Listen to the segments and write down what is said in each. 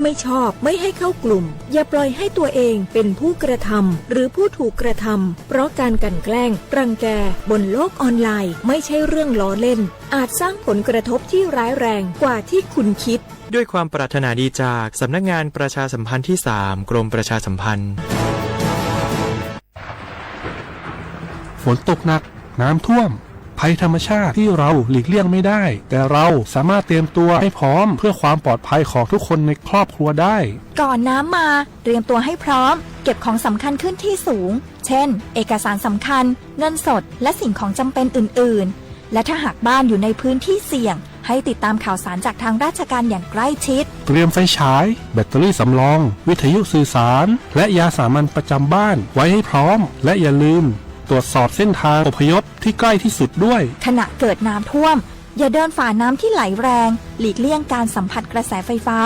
ไม่ชอบ ไม่ให้เข้ากลุ่ม อย่าปล่อยให้ตัวเองเป็นผู้กระทำ หรือผู้ถูกกระทำ เพราะการกลั่นแกล้ง รังแก บนโลกออนไลน์ ไม่ใช่เรื่องล้อเล่น อาจสร้างผลกระทบที่ร้ายแรงกว่าที่คุณคิด ด้วยความปรารถนาดีจากสำนักงานประชาสัมพันธ์ที่สาม กรมประชาสัมพันธ์ ฝนตกหนัก น้ำท่วม ภัยธรรมชาติที่เราหลีกเลี่ยงไม่ได้ แต่เราสามารถเตรียมตัวให้พร้อมเพื่อความปลอดภัยของทุกคนในครอบครัวได้ ก่อนน้ำมา เตรียมตัวให้พร้อม เก็บของสำคัญขึ้นที่สูง เช่น เอกสารสำคัญ เงินสด และสิ่งของจำเป็นอื่นๆ และถ้าหากบ้านอยู่ในพื้นที่เสี่ยง ให้ติดตามข่าวสารจากทางราชการอย่างใกล้ชิด เตรียมไฟฉาย แบตเตอรี่สำรอง วิทยุสื่อสาร และยาสามัญประจำบ้านไว้ให้พร้อม และอย่าลืมตรวจสอบเส้นทางอพยพที่ใกล้ที่สุดด้วย ขณะเกิดน้ำท่วม อย่าเดินฝ่าน้ำที่ไหลแรง หลีกเลี่ยงการสัมผัสกระแสไฟฟ้า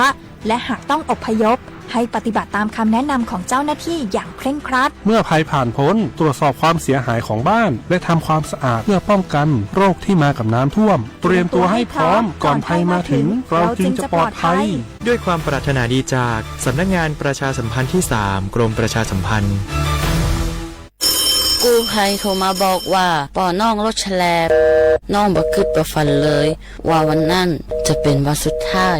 และหากต้องอพยพ ให้ปฏิบัติตามคำแนะนำของเจ้าหน้าที่อย่างเคร่งครัด เมื่อภัยผ่านพ้น ตรวจสอบความเสียหายของบ้าน และทำความสะอาดเพื่อป้องกันโรคที่มากับน้ำท่วม เตรียมตัวให้พร้อม ก่อนภัยมาถึง เราจึงจะปลอดภัย ด้วยความปรารถนาดีจากสำนักงานประชาสัมพันธ์ที่สาม กรมประชาสัมพันธ์ กู้ภัยโทรมาบอกว่าปอน้องรถแฉลบ น้องบ่คิดบ่ฝันเลยว่าวันนั้นจะเป็นวันสุดท้าย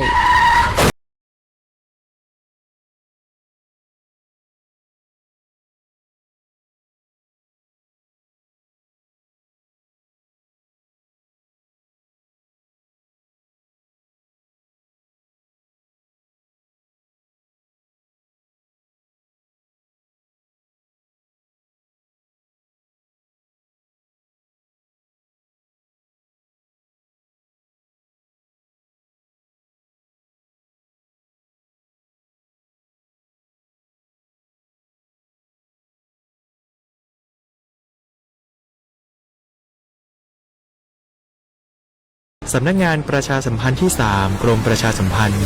สำนักงานประชาสัมพันธ์ที่สาม กรมประชาสัมพันธ์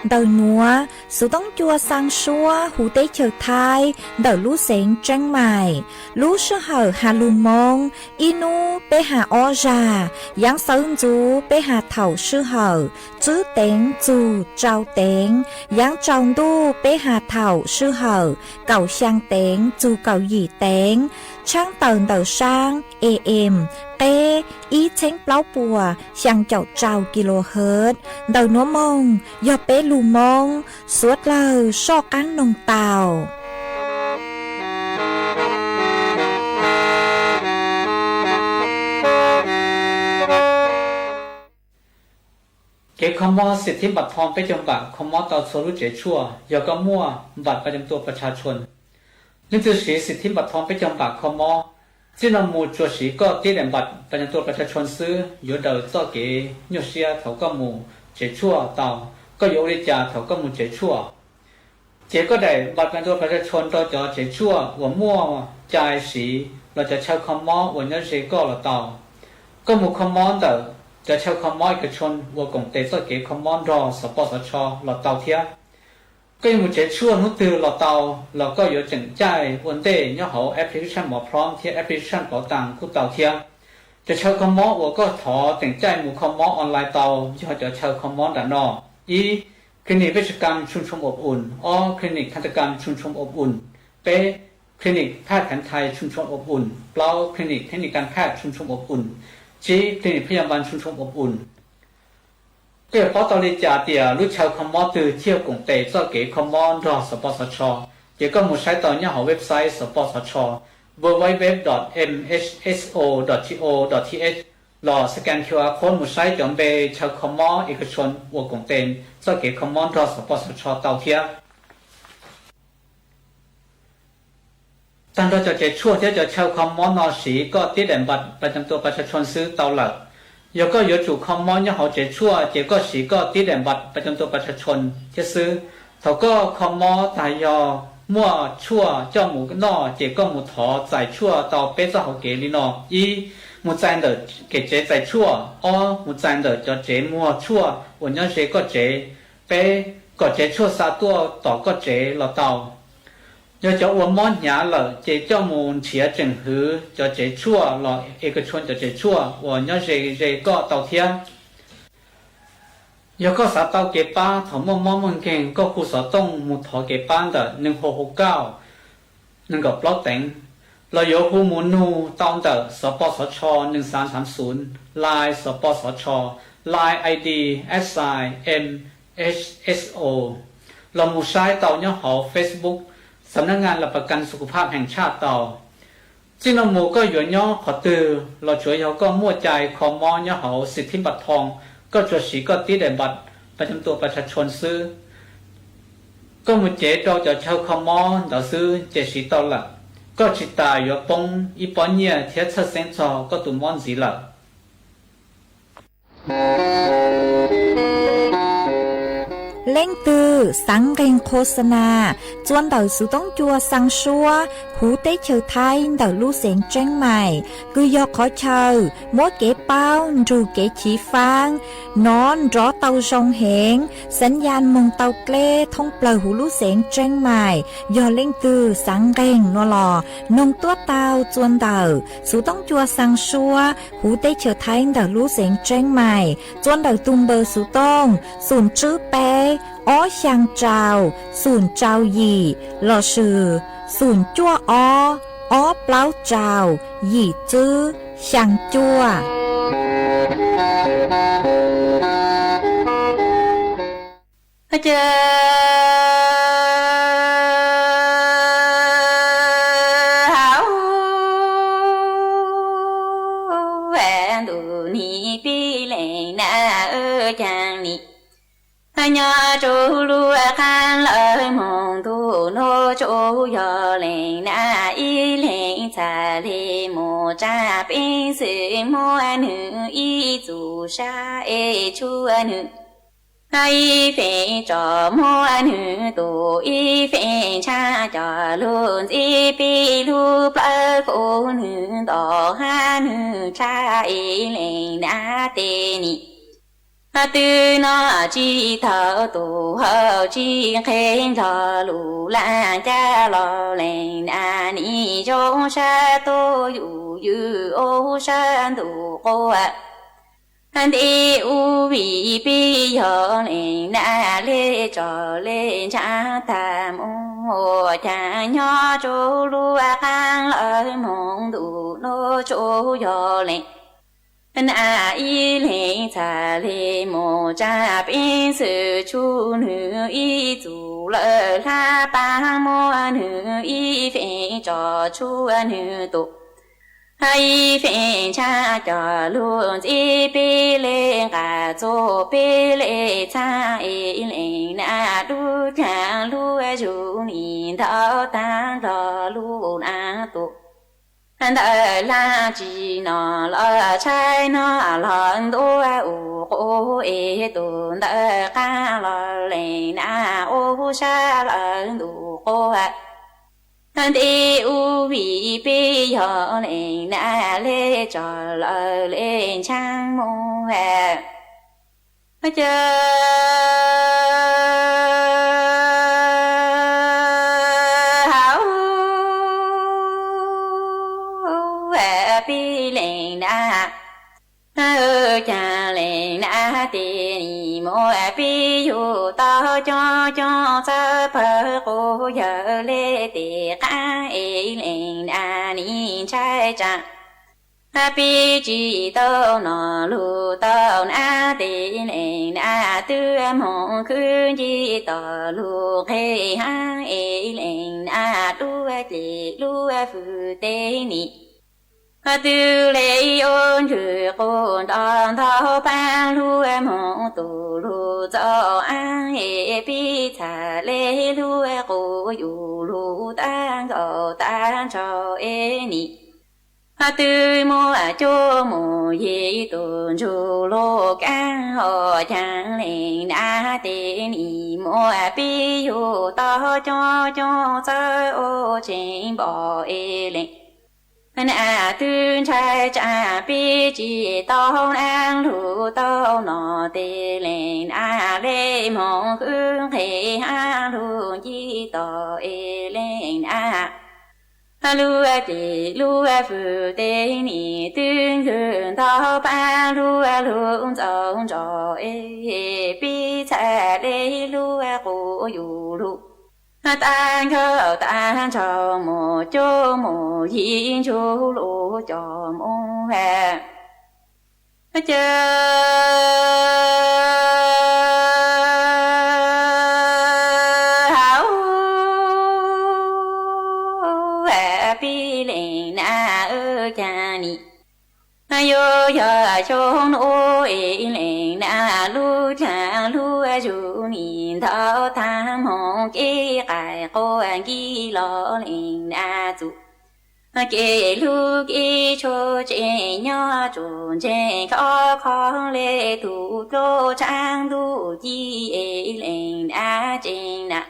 Ntawm nuav, Xov Tooj Cua Xaa Suab hu teb chaws Thaib ntawm lub xeev Tseeb Maim. Lub sij hawm has lug Moob, ib nub peb has ob zag, yaav xawv ntxuv peb has thaum sij hawm, tswb teev txug rau teev, yaav tsaus ntuj peb has thaum sij hawm, kaum xyaa teev txug kaum yim teev, tshaab tawm ntawm saab AM, qeb ib txheeb plaub puas xyaa caum rau kilohertz. Ntawm nuav moog yog peb lug Moob, suav dlawg soj qaab noog tau. Kev kho mob xim thib npam thoo peb caug npam kho mob tau txhua lub tsev tshuaj yog koj muaj npam pas cam tua pas tshas tshua. Leej twg siv xim thib npam thoo peb caug npam kho mob, txij no mus tsuas siv koj tib daim npam pas cam tua pas tshas tshua xwb yuav daws txoj kev nyuaj siab thaum koj mus tsev tshuaj tau. Koj yuav ua li cas thaum koj mus tsev tshuaj? Ces koj daim npam pas cam tua pas tshas tshua rau cov tsev tshuaj uas muaj cai siv los cov chaw kho mob uas nyob ze koj los tau. Koj mus kho mob ntawm cov chaw kho mob ib kas tshua uas koom tes txoj kev kho mob nrog xov poj xov tsho los tau thiab. Koj yuav mus tsev tshuaj hnub twg los tau, los koj yuav tseem caij ua ntej nyob hauv application Mov Prom thiab application Pauv Taas kuj tau thiab. Cov chaw kho mob uas koj thov tseem caij mus kho mob online tau yog cov chaw kho mob nram no: ib, clinic wej tshas kam tshum tshum ob um; ob, clinic tham ta kam tshum tshum ob um; peb, clinic phaj khav thais tshum tshum ob um; plaub, clinic theb ni kam phaj tshum tshum ob um; tsib, clinic phaj yas npas tshum tshum ob um. Koj yuav paub tau li cas tias lub chaw kho mob twg thiaj koom tes txoj kev kho mob nrog xov poj xov tsho? Ces koj mus saib tau nyob hauv website xov poj xov tsho, www dot mhso dot go dot th, los scan QR code mus saib cov npe chaw kho mob ib kas tshua uas koom tes txoj kev kho mob nrog xov poj xov tsho tau thiab. Tag nrho cov tsev tshuaj thiab cov chaw kho mob no siv koj tib daim npam pas cam tua pas tshas tshua xwb tau lawm. Yog koj yuav tsum kho mob nyob hauv tsev tshuaj ces koj siv koj tib daim npam pas cam tua pas tshas tshua thiab xwb. Thaum koj kho mob tag yog muaj tshuaj coj mus noj ces koj mus thov txais tshuaj tau peb txoj hauv kev li no: ib, mus txais ntawm kev tsev txais tshuaj; ob, mus txais ntawm cov tsev muag tshuaj uas nyob ze koj tsev; peb, kom tsev tshuaj xa tuaj tom koj tsev los tau. Yog cov ua mob hnyav lawm ces coj mus nrhiav tseem hwv cov tsev tshuaj los es koj tshuaj cov tsev tshuaj uas nyob ze ze koj tau thiab. Yog koj xav tau kev pab thaum muaj mob muaj nkeeg, koj hu xov tooj mus thov kev pab ntawm neeg hau hau kauj nees nkaum plaub teev, los yuav hu mus nug tau ntawm xov pos xov tho nees xav thaav xum, Line xov pos xov tho, Line I D at sign M H S O, los mus saib tau nyob hauv Facebook Xam nab ngas las pas kas xu khu phaj heem tshaj tau. Txij no mus koj yuav nyob qhov twg los tsuav yog koj muaj cai kho mob nyob hauv xis thib npa thoo, koj tsuas siv koj tib daim npa, npa cam tua pas tsha tshoo xwb. Koj mus cev rau cov chaw kho mob ntawd xwb ces siv tau lawm. Koj tsis tas yuav poob ib pob nyiaj thiab txhawj xeeb txog koj tus mob ntxiv lawm. Leej twg xaav nqeeg qho xa nas, txua ntawm xuv toob cua xaa suab huv teb chaws Thaib ntawm lub xeev Tseeb Mais, kws yog qhov chaw muab kev paub nrug kev chiv faab nov nrov tau zoo heev, xaav yaj moog tau dleb thoob plawg huv lub xeev Tseeb Mais. Yog leej twg xaav nqeeg no los noog tuab tau txua ntawm xuv toob cua xaa suab huv teb chaws Thaib ntawm lub xeev Tseeb Mais, txua ntawm tug npawb xuv tooj xum tswb peb ob xyaa rau xum rau yim lossis xum cuaj ob ob plaub rau yim tswb xyaa cuaj. Ces hauv ntuj nim pib lees na, caag nim nyob rua lub qaab lawv moog ntuj nuav tsuas yog lees na, ib leeg txhaj le moog tsaa peev xwm muab nwg ib txug sab es tshuab nwg ib feem tso, muab nwg tus ib feem ntshaab coj lug ntxiv peb lub plawv, kov nwg nto hab nwg dlha es lees na, tes nim twb noj tsis tau tus hau tsis nqeg nrog lub laaj cab los lees na, nim zoo sab tuab yus ywm ub sab ntuj quas ntej ub vim peb yog lees na, le tso le ntshaab tag mus ua caag nyob rua lub qaab lawv moog ntuj nuav tsuas yog lees na, ib leeg txhaj le moog tsaa peev xwm tshuab nwg ib txug lawm hlab paab, muab nwg ib feem tso tshuab nwg tus ib feem ntshaab coj lug ntxiv peb le nqaj txug peb le txhaab es lees na, lub caag lub zug nim ntau taag nrog lub laaj tus ntawm laaj tsis noj los tshaib noj los ntuav ua quas es tus ntawm qaab los lees na, ub sab lawv ntuj quas ntej ub vim peb yog lees na, le tso lawm le ntshaab mus ces hauv peb lees na, caag lees na, tes nim muab peb yug tau coob coob txawv pawg quas yawg le tes qaab es lees na, nim ntshai tsaa peb tsis tau noj lug tau na, tes lees na, twb moog khwv nce tog lug nqeg hab es lees na, lub ceg lub fwj teb nim twb le ua ntswg quas nrov ntau paab, lub moog tus lug txaus aab es peb txhaj le lub quas yus lug taag nkaus taag nrho es nim twb muab cuab mus yig tus ntsuj lug kaab, ua caag lees na, tes nim muab peb yug tau coob coob txawv ua tseeb npo es lees Nas twb ntshai tsam peb tsis tau nas lug tau no tes leej nas le moog khwv nqhes hab lug ncig tom es leej nas lub ces lub fwj tes nim twb nkag ntau pab lub lug ntxaus ntsos es peb txhaj le lub qub yus lug tag nkawg tag nrho mus cuab mus yig ntsug lub cov mus has. Ces hab peb leej nas caag nim yuav yog xyoo nuav es leej nas lub dlaag lub zug nim ntau tag moog kev qaim quas nkig los leej nas txug kev lug kev tshuaj tseem nyob tsuas ntseeg khov kho le tug dluab tshaab ntuj ci es leej nas tseem nas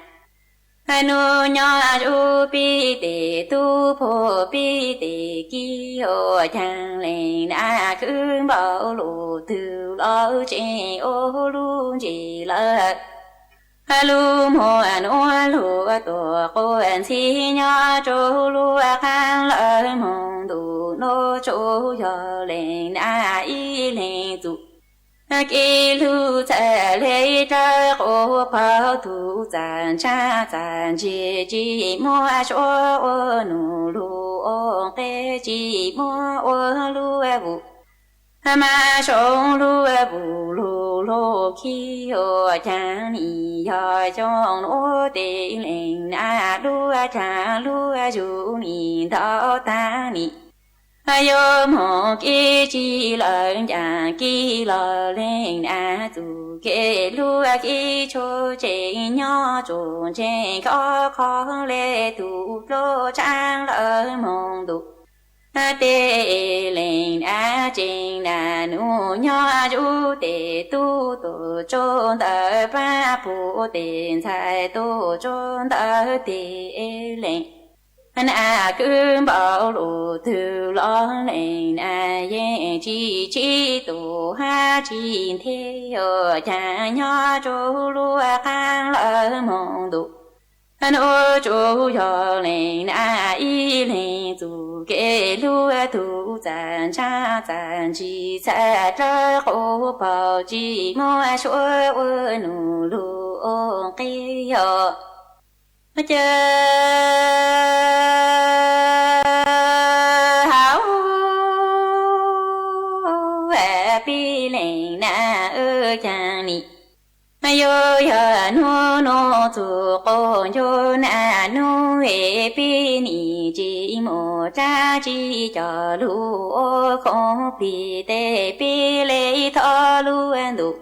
nub nyob zuj peb tes tub pug peb tes kiv ua caag leej nas khwv npaum lug twg los tseem ua lub ntsis lawm. Lub muag nuav lug tuaj quas ntxhib nyob rua lub qaab lawv moog ntuj nuav tsuas yog leej nas ib leeg txug kev lug txhaj le dlawb quas phau tug txaj ntsab txaj ntsig tsis muaj suav ua nub lug ua nqe tsis muaj ua lub vus mas zoo lub vus lug lug khib ua caag nim yog xyoo nuav tes leej nas lub caag lub zug nim ntau tag nim yuav moog kev tsi lawm ncaam kev los leej nas txug kev lug kev tshuaj tseem nyob tsuas ntseeg khov kho le tug dluab tshaab lawv moog ntuj tes leej nas tseem nas nub nyob zuj tes tub tuaj tsuas ntawm paab pug tes ntxhais tuaj tsuas ntawm tes leej nas khwv npaum lug twg los leej nas yeej tsis tsim tub hab tsis nthe ua caag nyob rua lub qaab lawv moog ntuj nuav tsuas yog leej nas ib leeg txug kev lug tug txaj ntsab txaj ntsig txhaj dlawb quas phau tsis muaj suav ua nub lug ua nqe yog ces hab peb leej nas caag nim yuav yog nub nuav txug quas ncuj nas nub es peb nim tsis mus rab tsi cov lug ua khoom plig tes peb le thov lub ntuj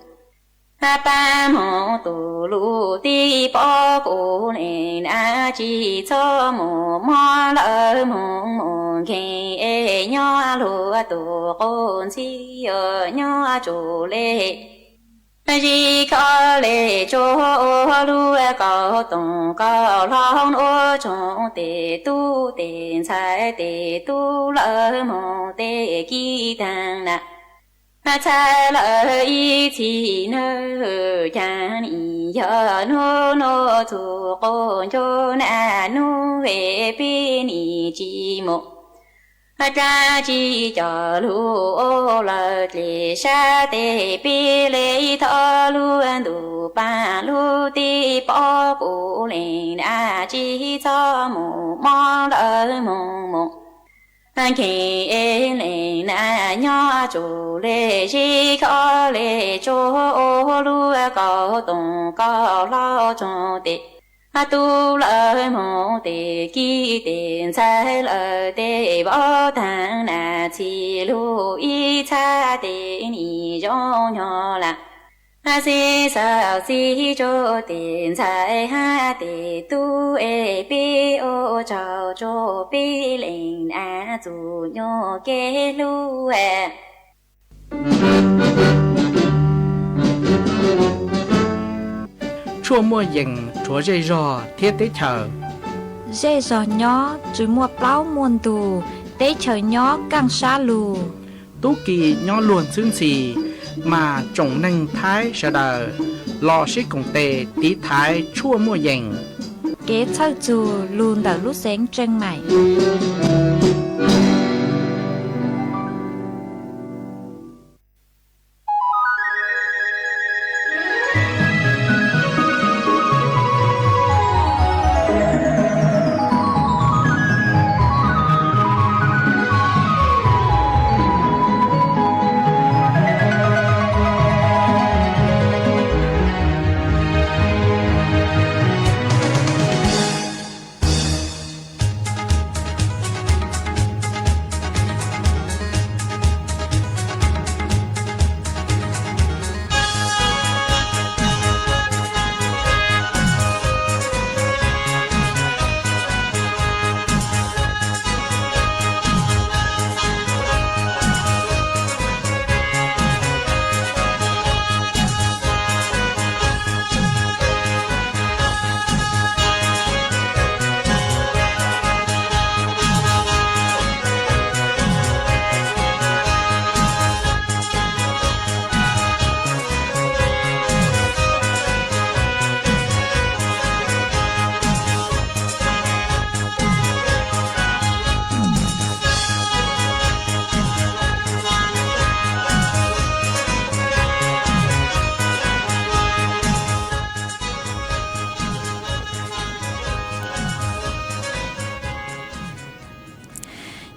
pab moog tug lug tib pob kuv leej nas tsis txhob mus mob lawv moog mus nkeeg es nyob lug tug quas ntxhib yuav nyob tsuas le zig kho le tsuag ua lub kaum toom kaum hlau nuav tsoom tes tub tes ntxhais tes tub lawv moog tes kiv taag nas txhaj lawm ib txhis nawb. Caag nim yog nub nuav txug quas ncuj nas nub es peb nim tsis mus rab tsi cov lug ua lawv dlej sab tes peb le thov lub ntuj paab lub tib pob kuv leej nas tsis txhob mus mob lawv moog mus nkeeg es leej nas nyob tsuas le zig kho le tsuag ua lub kaum toom kaum hlau tsoom tes tub lawv moog tes kiv tes ntxhais lawv tes vauv taag nas txhij lug ib txhab tes nim zoo nyog lam xib xav xib tsuag tes ntxhais hab tes tub es peb ua tsaug rua peb leej nas txug nyuas kev hlub. Tshuaj muaj yees rhuav zej zog thiab teb chaws. Zej zog nyob tsis muaj plaub muaj ntug, Teb chaws nyob kaaj sab lug. Tub ki nyob luag ntxhwb ntxhi, mas tsoom neeg Thaib sawv daws los sib koom tes tiv thaiv tshuaj muaj yeem. Kev txhawj txug lug ntawm lub xeev Tseej Maim.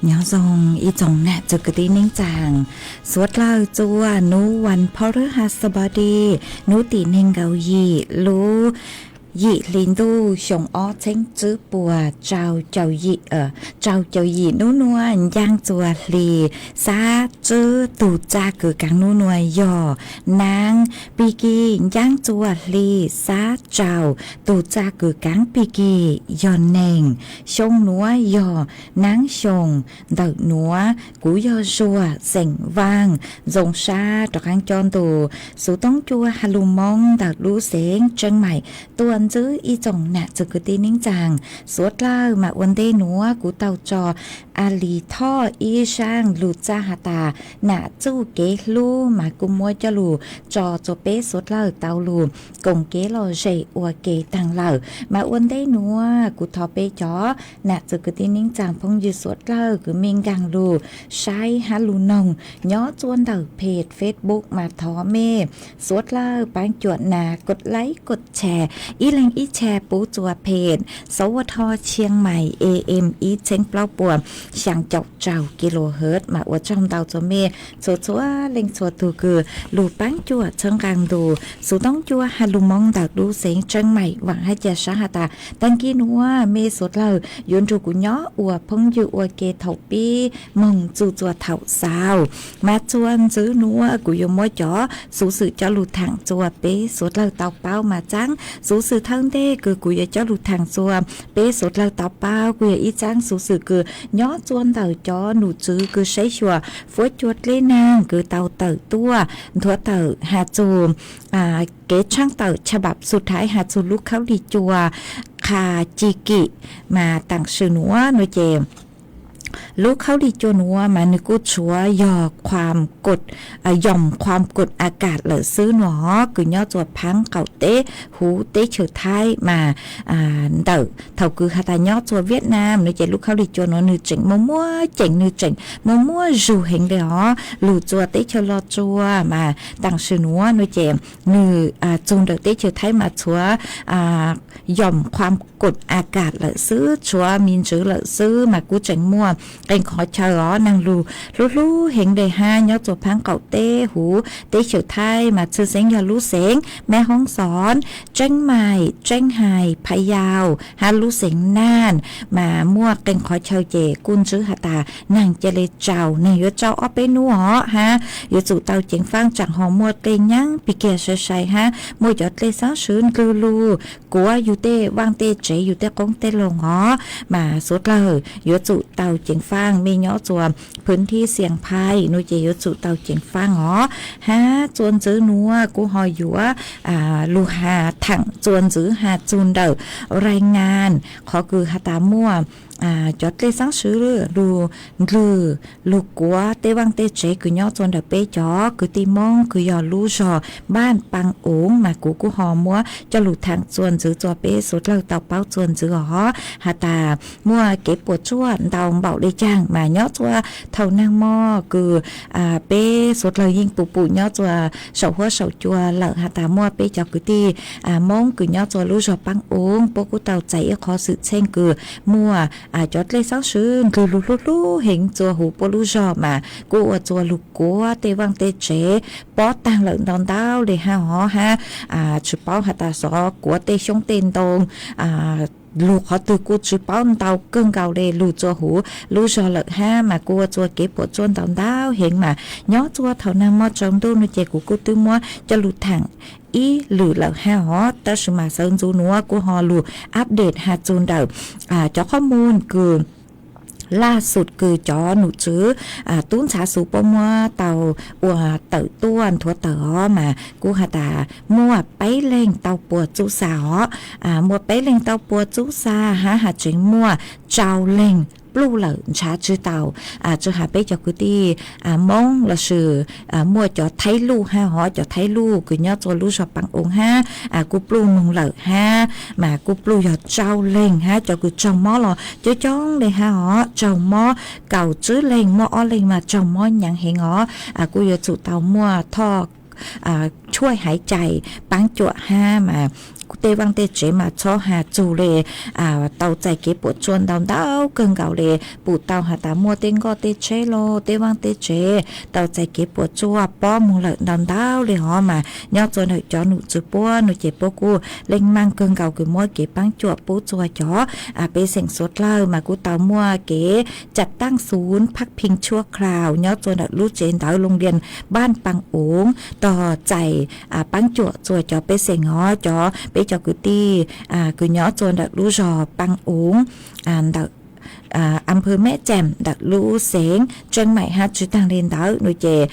Nyob zoo ib tsoom nam txiv kwv tij neej tsaa, suav dlawg txua nub vas phau rwb has xab pov di, nub tim neeg nkaum yim lub yim hli ntuj xyoo ob txheeb tswb puas rau caum yim nub nua ncaaj txua hli xab tswb, tug txaj kws kaav nub nua yog naab pig kig, ncaaj txua hli xab rau, tug txaj kws kaav pig kig yog neeg, xyoo nuav yog naab xyoo ntawm nuav. Kuv yog Zuag xeem Vaaj, zoo sab rov qaab coj ntu xuv toob cua has lug Moob ntawm lub xeev Tseeb Maim tuaj ntsib ib tsoom nam txiv kwv tij neej tsaa, suav dlawg mas ua ntej nuav kuv tau tso Alis Thoj ib zaaj lug txaj has tas nam txuj kev hlub mas kuj muab coj lug tso tsua peb suav dlawg tau lug koom kev lom zem ua ke taag lawm. Mas ua ntej nuav kuv thov peb cov nam txiv kwv tij neej tsaa phooj ywg suav dlawg kws mej nkaag lug saib hab lug noog nyob tsua ntawm peg Facebook mas thov mej suav dlawg paab cuam nas kod laib kod tshare, ib leeg ib tshare pub tsua peg Sawv Ua Tho Chiang Mai A M ib txheeb plaub puas xyaa caum rau kilohertz. Mas ua tsaug ntau tsua mej txhua txhua leej txhua tug kws lug paab cuam txhawb nqaa ntu xuv toob cua has lug Moob ntawm lub xeev Tseeb Maim. Vaam hab ca sab has tas taag kis nuav mej suav dlawg yuav nrug kuv nyob ua phooj ywg ua ke thaum pib moog txug tsua thaum xaus. Mas tsua ntswv nuav kuv yuav muab cov xuv xwm coj lug thaam tsua peb suav dlawg tau paub mas txaab xuv xwm thawj ntej kws kuv yuav coj lug thaam tsua peb suav dlawg tau paub kuj yog ib txaab xuv xwm kws nyob tsua ntawm cov num tswv kws saib xyuas fuab cua dleb naag kws tau tawm tuaj nthuav tawm has txug kev tshaaj tawm chab pam xu thaiv has txug lub khaub lig cua qha ci kim. Mas taam sim nuav nua ces lub khaub lig cua nuav mas nwg kuj tshuav yog yom khuam kod a kas lawm xwb nua, kws nyob tsua phaab qaum teb huv teb chaws Thaib mas ntawm thaum kws has tas nyob tsua Vietnam nua ces lub khaub lig cua nuav nwg tseem muaj muaj ceem, nwg tseem muaj muaj zug heev le os. Lug tsua teb chaws Los Tsuas mas taam sim nuav nua ces nwg txug ntawm teb chaws Thaib mas tshuav yom khuam kod a kas lawm xwb, tshuav me ntswv lawm xwb mas kuj tseem muaj qee qhov chaw os naag lug hlub hlub heev le hab nyob tsua phaab qaum teb huv teb chaws Thaib mas tshwj xeeb yog lub xeev Meb Hoob Xov, Tseeb Maim, Tseeb Hais, Pha Yau hab lub xeev Naj. Mas muaj qee qhov chaw ces kuj ntswv has tas naag ca le tsaus, naag yuav tsaus ob peb nub os hab yuav tsum tau ceev faab tsaam ho muaj dlej nyaab pig kiag sai sai hab muaj cov dlej xaab swv ndlwg lug kuav yug tej vaaj tej tsev yug tej qoob tej loo os. Mas suav dlawg yuav tsum tau ceev faab, mej nyob tsua phwv thib Xiam Phais nua ces yuav tsum tau ceev faab os. Hab tsua ntswv nuav kuj ho yuav lug has thaam tsua ntswv has txug ntawm rai ngan qhov kws has tas muaj cov dlej xeeb swv lug ndlwg, lug kuav tej vaaj tej tsev kws nyob rua ntawm peb cov kwv tij Moob kws yog lub zog Npaaj Paa Ungv mas kuv kuj ho muab coj lug thaam tsua ntxiv tsua peb suav dlawg tau paub tsua ntxiv os, has tas muaj kev puam tsuaj ntau npaum le caag mas nyob tsua thaum naag mo kws peb suav dlawg yeej pum pum nyob tsua saum huab saum cua lawm has tas muaj peb cov kwv tij Moob kws nyob tsua lub zog Paa Ungv puab kuj tau txais ib qhov xwm txheej kws muaj cov dlej xeeb swv ndlwg lug hlub hlub heev tsua huv puab lub zog mas kuj ua tsua lug kuav tej vaaj tej tsev pob taag lawm ntau ntau le hab hov hab tsi paub has tas xov kuav tej xyoob tej ntoo lug qhov twg kuj tsi paub, ntau kawg nkaus le lug tsua huv lub zog lawm hab mas kuj ua tsua kev puam tsuaj ntau ntau heev mas nyob tsua thaum naag mo tsaus ntuj nuav ces kuv kuj twb muab coj lug thaam ib lwm lawm hab hov, tab sis mas sawv ntxuv nuav kuj ho lug update has tsua ntawm cov qhov muaj kws laj xum kws cov num tswv tub ntxhav xuv puab muab tau ua tawm tuaj nthuav tawm hov mas kuj has tas muaj peb leeg tau puas txuj xa hov, muaj peb leeg tau puas txuj xa hab has tseev muaj rau leeg pluj lawm ntshav tsi tau, tsi has peb cov kwv tij Moob lossis muaj cov Thaib Luj hab hov, cov Thaib Luj kws nyob tsua lub zog Paa Ungv hab kuj pluj moog lawm hab mas kuj pluj yog rau leeg hab cov kws raug mob los coob coob le hab hov, raug mob kaum tsib leeg, muaj ob leeg mas raug mob nyaav heev hov, kuj yuav tsum tau muaj thoj chuaj haiv cai paab cuam hab mas tej vaaj tej tsev mas txhob has tsug le tau txais kev puam tsuaj ntau ntau kawg nkaus le, pum tau has tas muaj tej nkoj tej tsheb los tej vaaj tej tsev tau txais kev puam tsuaj pob moog lawm ntau ntau le hov mas nyob tsua ntawm cov num tswv puab nuav ces puab kuj leej maaj kawg nkaus kws muab kev paab cuam pub tsua cov pej xeem suav dlawg mas kuj tau muaj kev cam taaj xuv phab phij tshuaj khlaus nyob tsua ntawm lub tsev ntawv loo lias Npaaj Paa Ungv tog txais paab cuam tsua cov pej xeem hov, cov peb cov kwv tij kws nyob tsua ntawm lub zog Paa Ungv ntawm a phw Meb Tseem ntawm lub xeev Tseej Maim hab tsi taag le ntawd nuav ces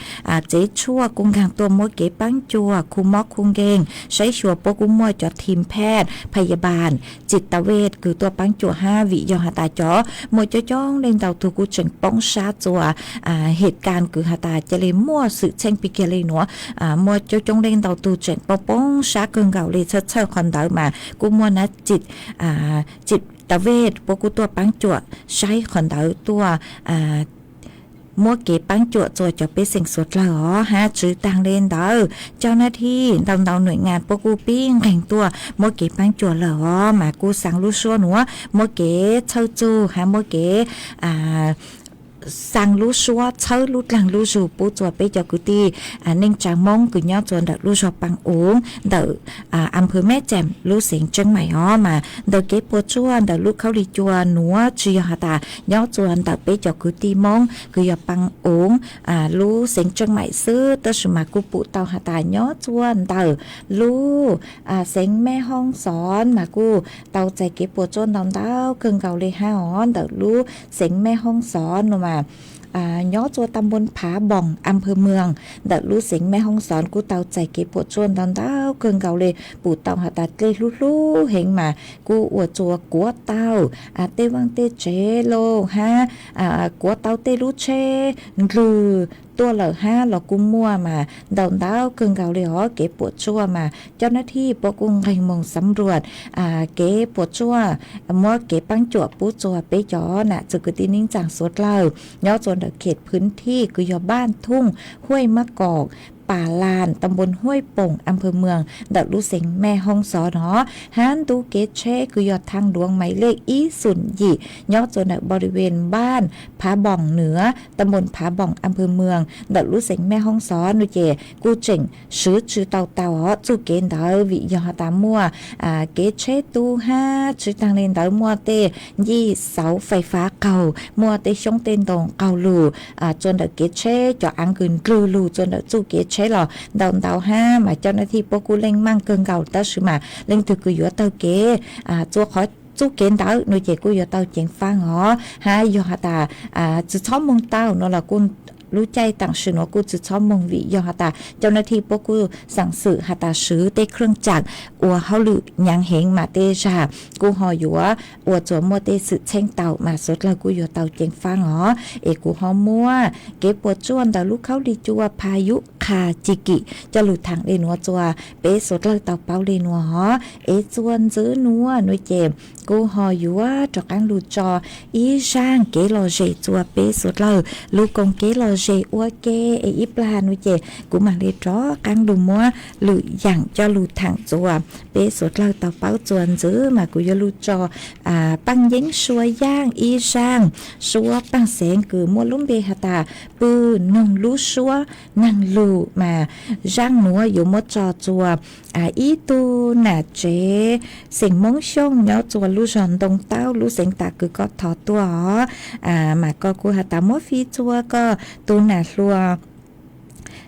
tsev tshuaj kuj nkaag tuaj muab kev paab cuam khu mob khu nkeeg saib xyuas, puab kuj muaj cov thim phaj phaya bas txim tav vej kws tuaj paab cuam hab vim yog has tas cov muaj coob coob leej ntau tug kuj tseem poob sab tsua hem kas kws has tas ca le muaj xwm txheej pig kiag le nuav, muaj coob coob leej ntau tug tseem poob poob sab kawg nkaus le txhawj txhawj qhov ntawd mas kuj muaj nab txim tav vej puab kuj tuaj paab cuam saib qhov ntawd tuaj muab kev paab cuam tsua cov pej xeem suav dlawg hov hab tsi taag le ntawd cov nab thij ntau ntau nuam nyas puab kuj pib nqeeg tuaj muab kev paab cuam lawm hov mas kuj xaa lub suab nuav muab kev txhawj tsug hab muab kev xaa lub suab txhawb lub dlaag lub zug pub tsua peb cov kwv tij neej tsaa Moob kws nyob tsua ntawm lub zog Paa Ungv ntawm a phw Meb Tseem lub xeev Tseej Maim hov mas ntawm kev puam tsuaj ntawm lub khaub lig cua nuav tsi yog has tas nyob tsua ntawm peb cov kwv tij Moob kws yog Paa Ungv lub xeev Tseej Maim xwb, tab sis mas kuj pum tau has tas nyob tsua ntawm lub xeev Meb Hoob Xov mas kuj tau txais kev puam tsuaj ntau ntau kawg nkaus le hab hov ntawm lub xeev Meb Hoob Xov nuav mas nyob tsua ta npoo Phav Npoos a phw Mws ntawm lub xeev Meb Hoob Xov kuj tau txais kev puam tsuaj ntau ntau kawg nkaus le, pum tau has tas dlej hlub hlub heev mas kuj ua tsua kuav tau tej vaaj tej tsev lug hab kuav tau tej lub tsheb ndlwg tuaj lawm hab los kuj muaj mas ntau ntau kawg nkaus le hov kev puam tsuaj mas cov nab thij puab kuj nqeeg moog xav ruam kev puam tsuaj muab kev paab cuam pub tsua peb cov nam txwv kwv tij neej tsaa suav dlawg nyob tsua ntawm khem phwv thij kws yog Npaaj Thooj, Huaj Mab Kom, Pas Las, ta npoo Huaj Poom a phw Mws ntawm lub xeev Meb Hoob Xov no hab ntu kev tsheb kws yog thaaj luav maiv lej ib xoom yim nyob tsua ntawm npau li ven Npaaj Phav Npoos Nwv ta npoo Phav Npoos a phw Mws ntawm lub xeev Meb Hoob Xov nuav ces kuj tseem swv tsi tau tau hov txuj kev ntawd vim yog has tas muaj kev tsheb tub hab tsi taag le ntawd muaj tej yij xauv fais fav qaug muaj tej xyoob tej ntoo qaug lug tsua ntawm kev tsheb cov aav kws ndlwg lug tsua ntawm txuj kev tsheb los ntau ntau hab mas cov nab thij puab kuj leej maaj kawg nkaus tab sis mas leej twg kws yuav taug kev tsua qhov txuj kev ntawd nuav ces kuj yuav tau ceev faab hov hab yog has tas tsi txhob moog tau nuav los kuj lub caij tam sim nuav kuj tsi txhob moog vim yog has tas cov nav thi puab kuj xaam xwm has tas swv tej khwj caam ua hauj lwm nyaav heev mas tej zag kuj ho yuav ua txuas muaj tej xwm txheej tau mas suav dlawg kuj yuav tau ceev faab os. Es kuv ho muab kev puas tsuaj ntawm lub khaub lig cua Phas Yub Qha Ci Kim coj lug thaam le nuav txuas peb suav dlawg tau paub le nuav os. Es txuas ntxiv nuav nuav ces kuv ho yuav rov qaab lug tso ib zaaj kev lom zem txuas peb suav dlawg lug koom kev lom zem ua ke. Es ib plag nuav ces kuv maam le rov qaab lug muab lwm yaam coj lug thaam txuas peb suav dlawg tau paub. Txuas ntxiv mas kuv yuav lug tso paaj yeeb suab yaaj ib zaaj suab paaj xeev kws muaj lub npe has tas pw noog lub suab naag lug mas zaaj nuav yuav muab tso txuas ib tug nam tsev xeem Moob Xyooj nyob txuas lub zog Ntoo Taub lub xeev tas kws koj thov tuaj os. Mas koj kuj has tas muab fij txuas koj tug nam hluas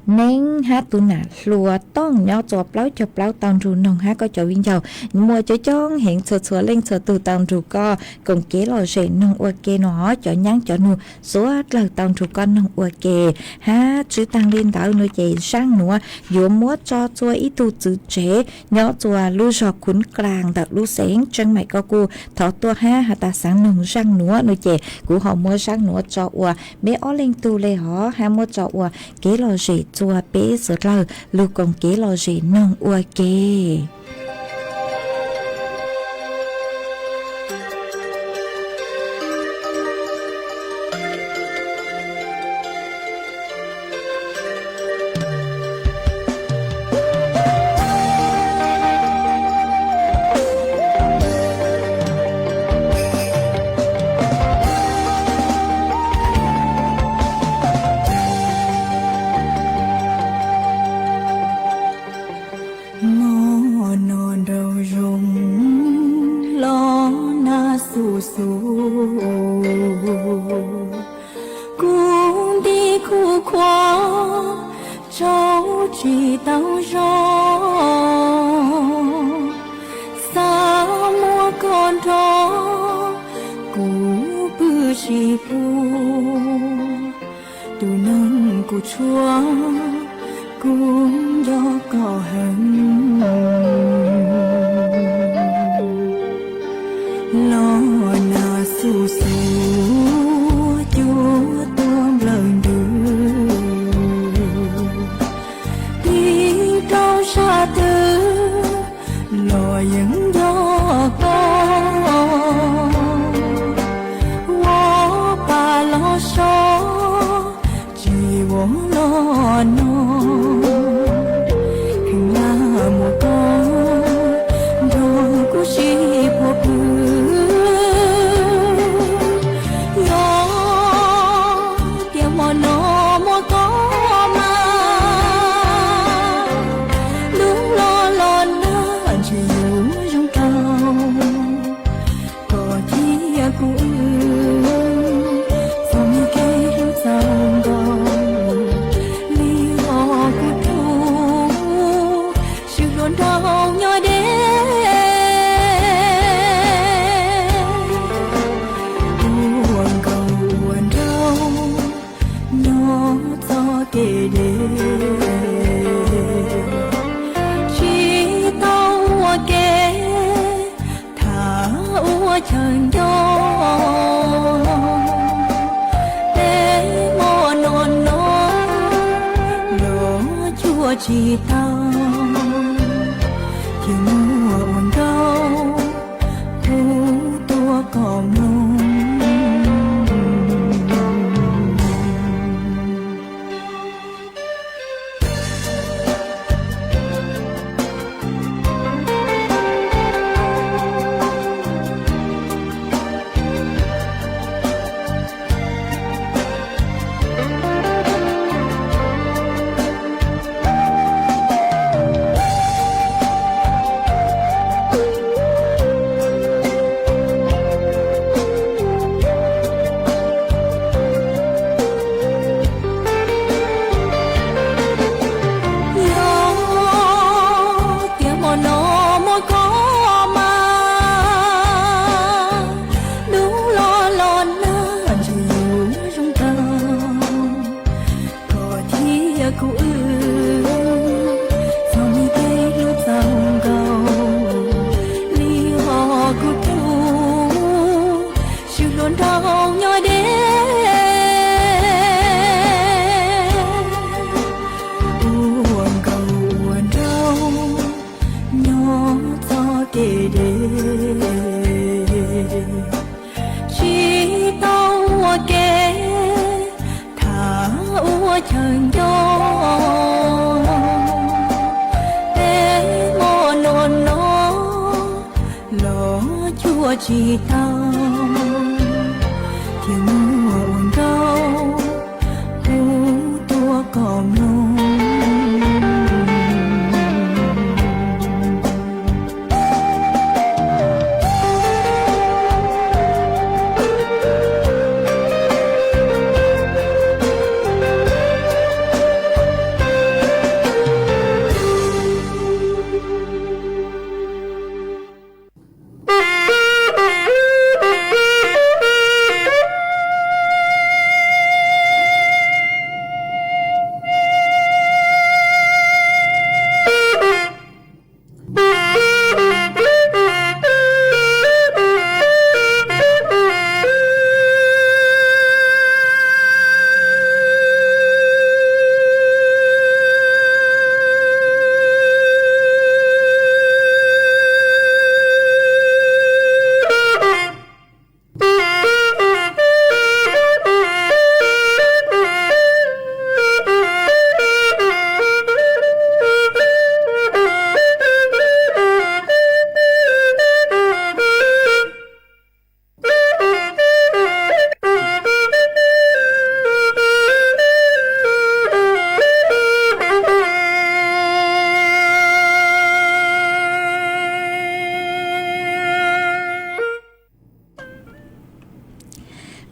Neeb hab tug nam hluas Tooj nyob txuas plaub caug plaub tau nrug noog hab koj cov viv ncaus muaj coob coob heev txhua txhua leej txhua tug tau nrug koj koom kev lom zem noog ua ke no. Cov nyaab cov nug suav dlawg tau nrug koj noog ua ke. Hab tsi taag le ntawd nuav ces zaaj nuav yuav muab tso txuas ib tug txwv tsev nyob txuas lub zog Khuv Klaas ntawm lub xeev Tseeb Maim. Koj kuj thov tuaj hab has tas xaav noog zaaj nuav nuav ces kuv ho muab zaaj nuav tso ua peb ob leej tug le hov hab muab tso ua kev lom zem txuas peb suav dlawg lug koom kev lom zem noog ua ke. Mob no nraug zoo los nag xu xu, kuv nti kuv khuav tsaug tsis tau zoo, xav muab koj nrog kuv pw sib pug. Tus neeg kuv tshuav, kuv nco koj heev. Los nag xu xu, cuab tuag nplawg ntws, tig rau sab twg los yeej nco koj. Ua pa los so, tsis ua los no, kheev lam muaj koj nrog kuv sib pug pw. Yog tias hmo no muaj koj mas, lub los los nag ntshe yuav zoo tau. Koj thiab kuv wb txoj kev hlub txaus nkaus li os kuv tub, sib hlub nrog nyob deb. Ua nkauj ua nraug nyob txoj kev deb, tsis tau ua ke tham ua chaw nco. Peb hmo no no los cuag tsis tau, ces muaj ua nkauj kuv tuav koj mloog. Nyob deb, ua nkauj ua nraug, nyob txoj kev deb, tsis tau ua ke, tham ua chaw nco. Peb muaj nua no los cuag tsis tau, thiaj muaj ua nkauj hu tuaj kom mloog.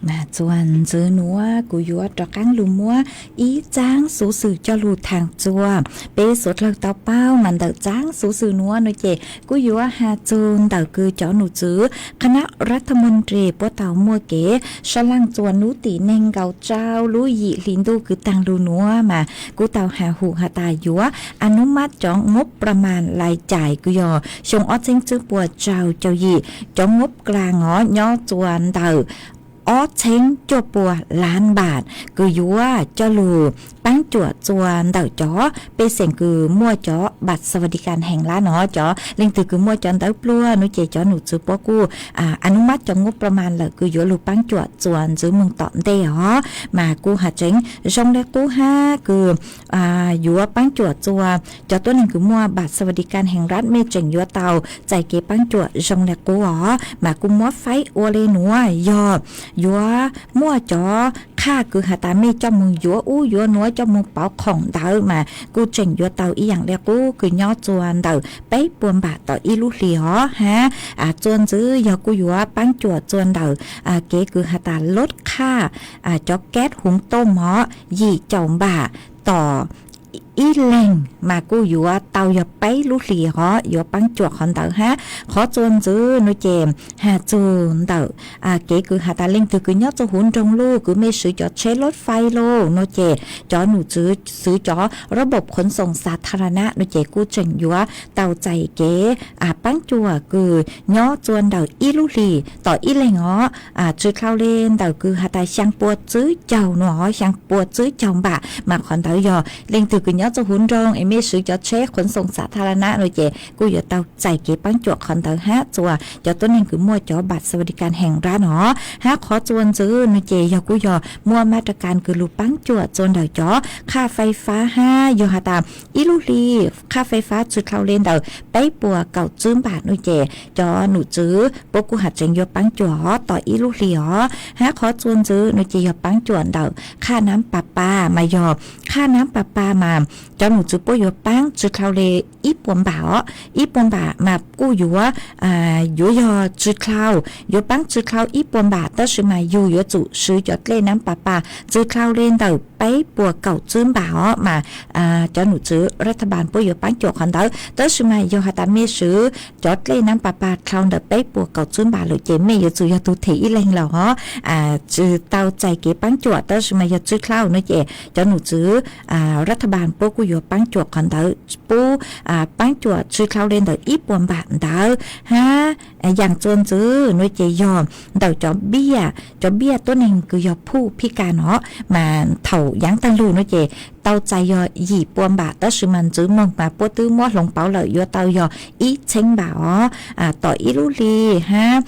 Mas txuas ntxiv nuav kuv yuav rov qaab lug muab ib txaab xuv xwm coj lug thaam txuas. Peb suav dlawg tau paub mas ntawm txaab xuv xwm nuav no ces kuj yuav has txug ntawm kws cov num tswv คณะรัฐมนตรี puab tau muaj kev sab laaj txuas nub tim neeg nkaus tsau lub yim hli ntuj kws taag lug nuav mas kuj tau has hum has tas yuav อนุมัติ cov งบประมาณ รายจ่าย kws yog xyoo ob txheeb tswb puas tsau caug yim, cov งบกลาง os nyob txuas ntawm ob txheeb cuaj puas lab npam kws yuav coj lug paab cuam txuas ntawm cov pej xeem kws muaj cov บัตรสวัสดิการแห่งรัฐ no, cov leej twg kws muaj cov ntawv pluag no ces cov num tswv puab kuj อนุมัติ cov งบประมาณ lawm kws yuav lug paab cuam txuas ntxiv moog tom ntej os. Mas kuj has tseev zoo le qub hab kws yuav paab cuam txuas cov tuab neeg kws muaj บัตรสวัสดิการแห่งรัฐ mej tseem yuav tau txais kev paab cuam zoo le qub os. Mas kuj muab faib ua le nuav yog yuav muaj cov qhaj kws has tas mej coj moog yuav ub yuav nuav coj moog pauv khoom ntawd mas kuj tseem yuav tau ib yaam le qub kws nyob txuas ntawm peb puas npam tom ib lub hlis os hab. Txuas ntxiv yog kuj yuav paab cuam txuas ntawm kev kws has tas lub qhaj cov kav huv tooj os yim caum npam tom ib leeg mas kuj yuav tau yog peb lub hlis os yuav paab cuam qhov ntawd hab. Qhov txuas ntxiv no ces has txug ntawm kev kws has tas leej twg kws nyob txug huv nroog lauj, kws mej swv cov tsheb lub fais lauj no ces cov num tswv xwv cov ระบบขนส่งสาธารณะ no ces kuj tseem yuav tau txais kev paab cuam kws nyob txuas ntawm ib lub hlis tom ib leeg os, tsi dlhau le ntawm kws has tas xyaa pua tswb caug no, xyaa pua tswb caug npam mas qhov ntawd yog leej twg kws nyob txug huv nroog es mej swv cov tsheb ขนส่งสาธารณะ no ces kuj yuav tau txais kev paab cuam qhov ntawd hab txuas cov tuab neeg kws muaj cov บัตรสวัสดิการแห่งรัฐ no. Hab qhov txuas ntxiv no ces yog kuj yog muaj มาตรการ kws lug paab cuam txuas ntawm cov qhaj fais fab hab yog has tas ib lub hlis qhaj fais fab tsi dlhau le ntawm peb puas kaum tswb npam no ces cov num tswv puab kuj has tseev yuav paab cuam os tom ib lub hlis os. Hab qhov txuas ntxiv no ces yog paab cuam ntawm qhaj น้ำประปา mas yog qhaj น้ำประปา mas cov num tswv puab yuav paab tsi dlhau le ib puas npam os, ib puas npam mas kuj yuav yuav yog tsi dlhau, yuav paab tsi dlhau ib puas npam tab sis mas yug yuav tsum swv cov dlej น้ำประปา tsi dlhau le ntawm peb puas kaum tswb npam os mas cov num tswv รัฐบาล puab yuav paab cuam qhov ntawd. Tab sis mas yog has tas mej swv cov dlej น้ำประปา dlhau ntawm peb puas kaum tswb npam lawm ces mej yuav tsum yog tug them ib leeg lawm hov, tsi tau txais kev paab cuam. Tab sis mas yog tsi dlhau no ces cov num tswv รัฐบาล puab kuj yuav paab cuam qhov ntawd, puab paab cuam tsi dlhau le ntawm ib puas npam ntawd hab. Yaam txuas ntxiv nuav ces yog ntawm cov npiaj, cov npiaj tuab neeg kws yog phuj phib kas no, mas thaum yaav taag lug nuav ces tau txais yog yim puas npam, tab sis mas ntxiv moog mas puab twb muab hloov pauv lawm, yuav tau yog ib txheeb npam os tom ib lub hli hab.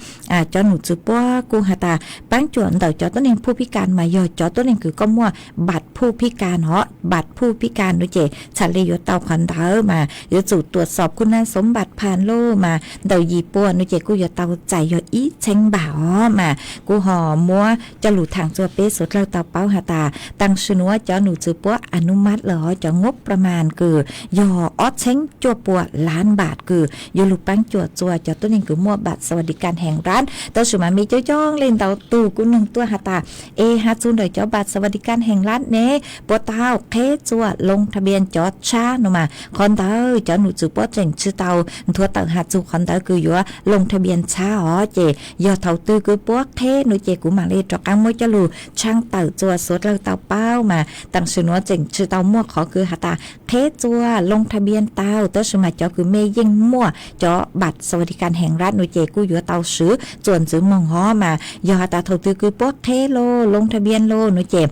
Cov num txwv puab kuj has tas paab cuam ntawm cov tuab neeg phuj phib kas mas yog cov tuab neeg kws koj muaj npam phuj phib kas no, npam phuj phib kas nuav ces txhad le yuav tau qhov ntawd mas yuav tsum tuam xob kuj naj xob npam phaj lauj, mas ntawm yim puas nuav ces kuj yuav tau txais yog ib txheeb npam os. Mas kuv ho muab coj lug thaam txug peb suav dlawg tau paub has tas taam sim nuav cov num txwv puab a nub mab lawm hov cov ngub pla mas kws yog ob txheeb cuaj puas lav npam kws yuav lug paab cuam txug cov tuab neeg kws muaj npam xas vas di kas heev lab. Tab sis mas mej coob coob leej ntau tug kuj noog tuaj has tas, es has txug ntawm cov npam xas vas di kas heev lab ne, puas tau qheb txug loo tha npias cov tshab no mas qhov ntawd cov num txwv puab tseem tsi tau nthuav tawm has txug qhov ntawd kws yuav loo tha npias tshab hov. Ces yog thaum twg kws puab qheb nuav ces kuv maam le rov qaab muab coj lug tshaaj tawm txug suav dlawg tau paub. Mas taam sim nuav tseem tsi tau muaj qhov kws has tas qheb txug loo tha npias tau, tab sis mas cov kws mej yeej muaj cov npam xas vas di kas heev lab nuav ces kuj yuav tau swv txuas ntxiv moog hov. Mas yog has tas thaum twg kws puab qheb lauj, loo tha npias lauj nuav ces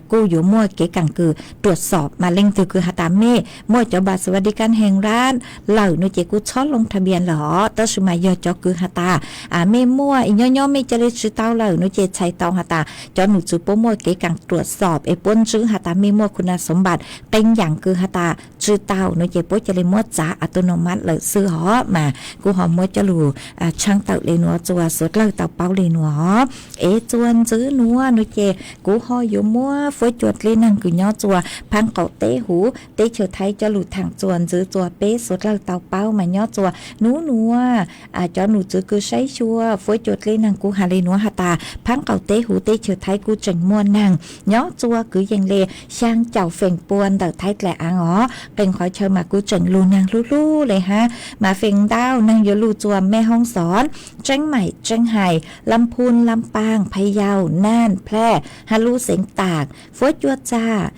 kuj yuav muaj kev kaam kws tuam xob, mas leej twg kws has tas mej muaj cov npam xas vas di kas heev lab lawm nuav ces kuj txhob loo tha npias lawm hov. Tab sis mas yog cov kws has tas mej muaj es nyob nyob mej ca le tsi tau lawm nuav ces txhais tau has tas cov num txwv puab muaj kev kaam tuam xob es puab ntswb has tas mej muaj khu nas xob npam qee yaam kws has tas tsi tau nuav ces puab ca le muab txav a tu no mab lawm xwb hov. Mas kuv ho muab coj lug tshaaj tawm le nuav txug suav dlawg tau paub le nuav hov. Es txuas ntxiv nuav nuav ces kuv ho yuav muab fuab cua dlej naag kws nyob txug phaab qaum teb huv teb chaws Thaib coj lug thaam txuas ntxiv txug peb suav dlawg tau paub. Mas nyob txug nub nuav cov num txwv kws saib xyuas fuab cua dlej naag kuj has le nuav has tas phaab qaum teb huv teb chaws Thaib kuj tseem muaj naag nyob txug kwv yees le xyaa caum feem pua ntawm Thaib dlaim aav os. Qee qhov chaw mas kuj tseem lug naag hlub hlub le hab. Mas feem ntau naag yuav lug txug Mej Hoob Xoob, Tseeb Maim, Tseeb Hais, Laj Phun, Laj Paaj, Phaj Yau, Naj, Plaj hab lub xeev Taam. Fuab cua txaj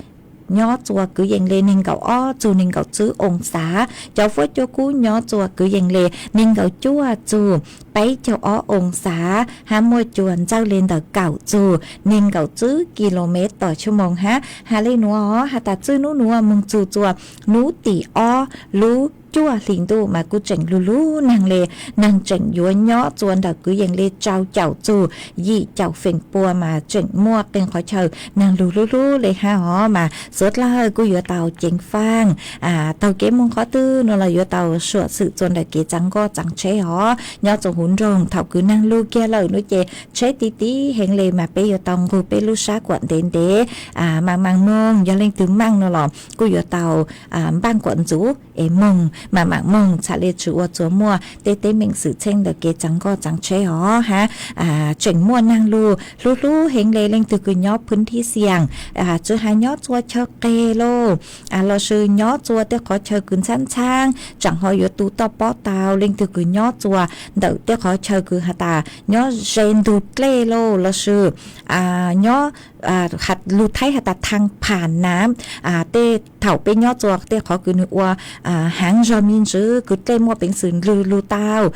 nyob txug kwv yees le neeg nkaum ob txug neeg nkaum tsib oo xav. Cov fuab cua kub nyob txug kwv yees le neeg nkaum cuaj txug peb caug ob oo xav hab muaj cua ntxawj le ntawm kaum txug neeg nkaum tsib ki lo mev tom tshua moos hab. Has le nuav hov has tas txij nub nuav moog txug txug nub tim ob lub cuaj hli ntuj mas kuj tseem lug lug naag le, naag tseem yuav nyob txug ntawm kwv yees le rau caum txug yim caum feem pua mas tseem muaj qee qhov chaw naag lug hlub hlub le hab hov. Mas suav dlawg kuj yuav tau ceev faaj taug kev moog qhov twg nuav los yuav tau suam xwm txug ntawm kev txaav nkoj txaav tsheb hov. Nyob txug huv nroog thaum kws naag lug kiag lawm nuav ces tsheb ti ti heev le mas peb yuav tau nqug peb lub sab kuam ntev ntev, maam maam moog. Yog leej twg maaj nuav los kuj yuav tau npaaj kuam ntxuv es moog maam maam moog txhad le tsi ua txuas muaj tej teeb meem xwm txheej ntawm kev txaav nkoj txaav tsheb hov hab. Tseem muaj naag lug hlub hlub heev le leej twg kws nyob phwv thib xiaam, tsi has nyob txug chaw qeg lauj, lossis nyob txug tej qhov chaw kws ntxhab ntxhab tsaam ho yuav tu toj pob tau. Leej twg kws nyob txug ntawm tej qhov chaw kws has tas nyob ze ntug dlej lauj, lossis nyob lug Thaib has tas thaj pham nam, tej thaum peb nyob txug tej qhov kws nwg ua haav zog me ntsis kws dlej muaj peev xwm lug lug tau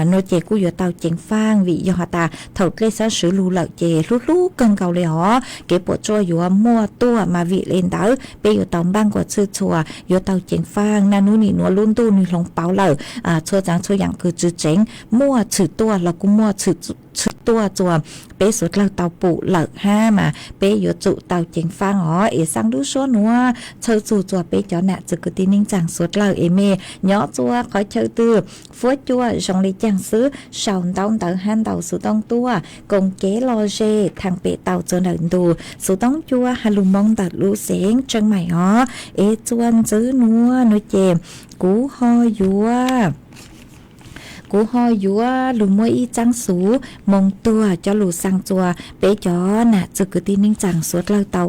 nuav ces kuj yuav tau ceev faaj vim yog has tas thaum dlej xab swv lug lawm ces hlub hlub kawg nkaus le hov. Kev puam tsuaj yuav muaj tuaj mas vim le ntawd peb yuav tau npaaj kuam txhwj txhua, yuav tau ceev faaj. Naj nub nim nuav lub ntuj nwg hloov pauv lawm, txhua txaav txhua yaam kws tsi tseev muaj txhwm tuaj los kuj muaj txhwm tuaj txug peb suav dlawg tau pum lawm hab. Mas peb yuav tsum tau ceev faaj os. Es xaa lub suab nuav txhawj txug txug peb cov nam txwv kwv tij neej tsaa suav dlawg es mej nyob txug qhov chaw twg, fuab cua zoo le caag xwb, sau ntaub ntawv hab ntaus xuv toob tuaj, koom kev lom zem thaam pem tau txug ntawm ntu xuv toob cua has lug moo ntawm lub xeev Tseeb Maim os. Es txuas ntxiv nuav nuav ces kuv ho yuav kuv ho yuav lug muab ib txaab xuv moo tuag coj lug xaa txug peb cov nam txwv kwv tij neej tsaa suav dlawg tau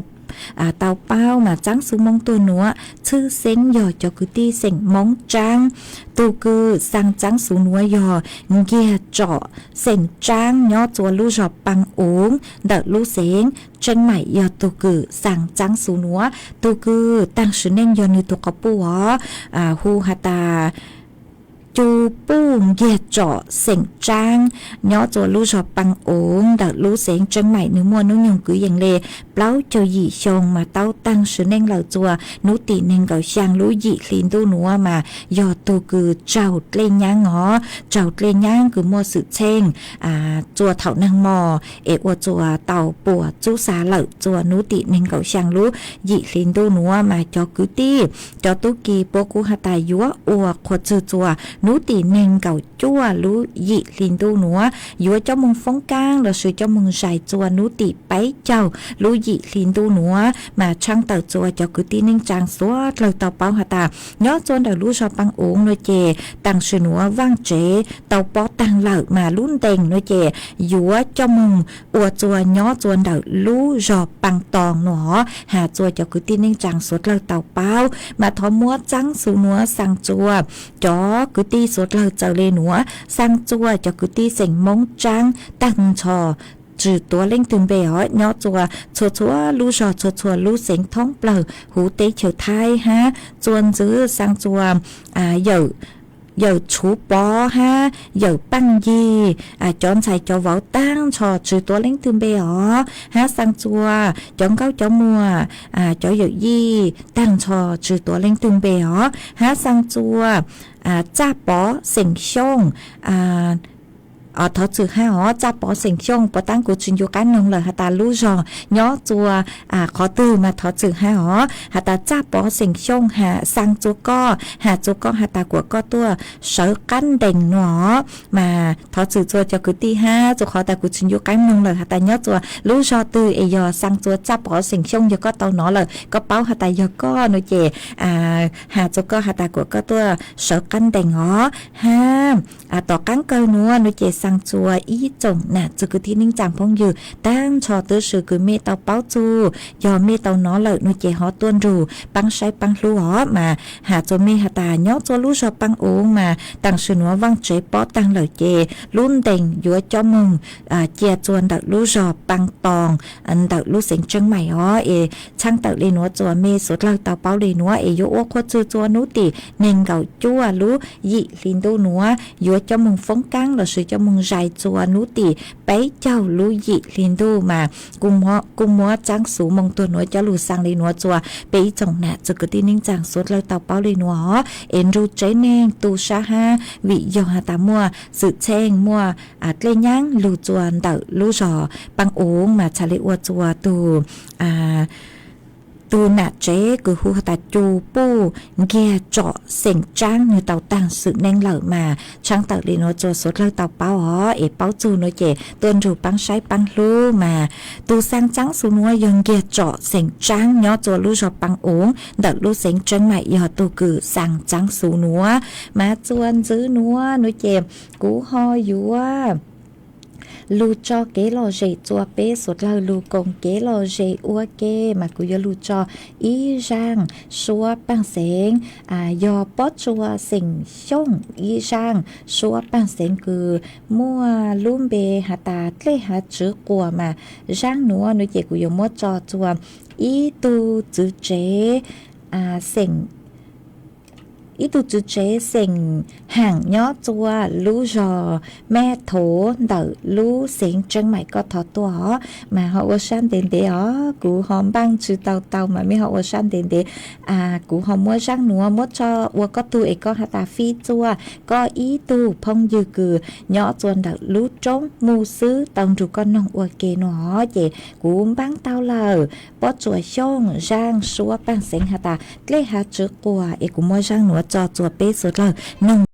tau paub mas txaab xuv moo tuag nuav txhwb xeeb yog cov kwv tij xeem Moob Tsaab. Tug kws xaa txaab xuv nuav yog nkiag tsom xeem Tsaab nyob tsua lub zog Paa Uv ntawm lub xeev Tseeb Maim yog tug kws xaa txaab xuv nuav. Tug kws taag sim neej yog nwg tug quas puj os, hu has tas Cu Puj nkiag tsom xeem Tsaab nyob tsua lub zog Paa Uv ntawm lub xeev Tseeb Maim. Nwg muaj nub nyoog kwv yees le plaub caug yim xyoo mas tau taag sim neej lawm tsua nub tim neeg nkaum xyaa lub yim hli ntuj nuav mas yog tug kws tsaug dlej nyaab os, tsaug dlej nyaab kws muaj xwm txheej tsua thaum neeg mos es ua tsua tau puas txub xa lawm tsua nub tim neeg nkaum xyaa lub yim hli ntuj nuav mas cov kwv tij cov tub ki puab kuj has tas yuav ua qhua txug tsua nub tim neeg nkaum cuaj lub yim hli ntuj nuav, yuav coj moog foob kaab lossis coj moog zais tsua nub tim peb caug lub yim hli ntuj nuav mas tshaab tawm tsua cov kwv tij neej tsaa suav dlawg tau paub has tas nyob tsua ntawm lub zog Paa Uv nuav ces taam sim nuav vaaj tsev tau pob taag lawm mas lub ntees nuav ces yuav coj moog ua tsua nyob tsua ntawm lub zog Paa Toos nuav os. Has tsua cov kwv tij neej tsaa suav dlawg tau paub mas thov muab txaab xuv nuav xaa tsua cov kwv tij suav dlawg txawm le nuav, xaa tsua cov kwv tij xeem Moob Tsaab taag nrho tsi tuav leej twg npe os, nyob tsua txhua txhua lub zog txhua txhua lub xeev thoob plawg huv teb chaws Thaib hab tsua ntxwv xaa tsua Yawm Tshuv Pov hab Yawm Paaj Yig, cov ntxhais cov vauv taag nrho tsi tuav leej twg npe os, hab xaa tsua cov nkauj cov muam, cov yawm yij taag nrho tsi tuav leej twg npe os, hab xaa tsua Txaj Pov xeem Xyooj. Thov txwm hab os, Txaj Pov xeem Xyooj puas taab kuv tsi ncu qaab noog lawm has tas lub zog nyob tsua qhov twg mas thov txwm hab os. Has tas Txaj Pov xeem Xyooj, has xaa tsua koj, has tsua koj has tas kuas koj tuaj sawv qab ntees nuav os. Mas thov txwm tsua cov kwv tij hab, tsua qhov tas kuv tsi ncu qaab noog lawm has tas nyob tsua lub zog twg es yog xaa tsua Txaj Pov xeem Xyooj yog koj tau nov lawm koj paub has tas yog koj nuav ces has tsua koj has tas kuas koj tuaj sawv qab ntees os. Hab tom qaab kawg nuav nuav ces xaa tsua ib tsoom nam txwg kwv tij neej tsaa phooj ywg taag nrho tub si kws mej tau paub txug, yog mej tau nov lawm nuav ces ho tuaj nrug paab saib paab hlub os. Mas has tsua mej has tas nyob tsua lub zog Paa Uv mas taam sim nuav vaaj tsev pob taag lawm ces lub ntees yuav coj moog cia tsua ntawm lub zog Paa Toos ntawm lub xeev Tseeb Maim os. Es tshaab tawm le nuav tsua mej suav dlawg tau paub le nuav es yuav ua qhua txwg tsua nub tim neeg nkaum cuaj lub yim hli ntuj nuav yuav coj moog foob kaab lossis coj moog zais tsua nub tim peb caug lub yim hli ntuj mas kuj muab txaab xuv moo tuag nuav coj lug xaa le nuav tsua peb ib tsoom nam txwg kwv tij neej tsaa suav dlawg tau paub le nuav os. Es nrug tsev neeg tu sab hab vim yog has tas muaj xwm txheej muaj dlej nyaab lug tsua ntawm lub zog Paa Uv mas txhad le ua tsua tug nam tsev kws hu has tas Cu Puj nkiag tsom xeem Tsaab nwg tau taag xwm neej lawm mas tshaab tawm le nuav tsua suav dlawg tau paub os. Es paub txug nuav ces tuaj nrug paab saib paab hlub mas tug xaa txaab xuv nuav yog nkiag tsom xeem Tsaab nyob tsua lub zog Paa Uv ntawm lub xeev Tseeb Maim yog tug kws xaa txaab xuv nuav. Mas tsua ntxwv nuav nuav ces kuv ho yuav lug tso kev lom zem tsua peb suav dlawg lug koom kev lom zem ua ke mas kuv yuav lug tso ib zaaj suab paaj xeev, yog pob tsua xeem Xyooj ib zaaj suab paaj xeev kws muaj lub npe has tas dlej hav tswv quas mas zaaj nuav nuav ces kuv yuav muab tso tsua ib tug tswv tsev xeem ib tug tswv tsev xeem Haam nyob tsua lub zog Mab Thuv ntawm lub xeev Tseeb Maim koj thov tuaj os. Mas ho ua sab ntev ntev os, kuv ho npaaj tsi tau tau mas mej ho ua sab ntev ntev. Kuv ho muab zaaj nuav muab tso ua koj tug es koj has tas fij tsua koj ib tug phooj ywg kws nyob tsua ntawm lub roob mus xwb tau nrug koj noog ua ke nuav os. Ces kuv npaaj tau lawm pob tsua Xyooj zaaj suab paaj xeev has tas dlej hav tswv quas es kuv muab zaaj nuav tso tsua peb suav dlawg noog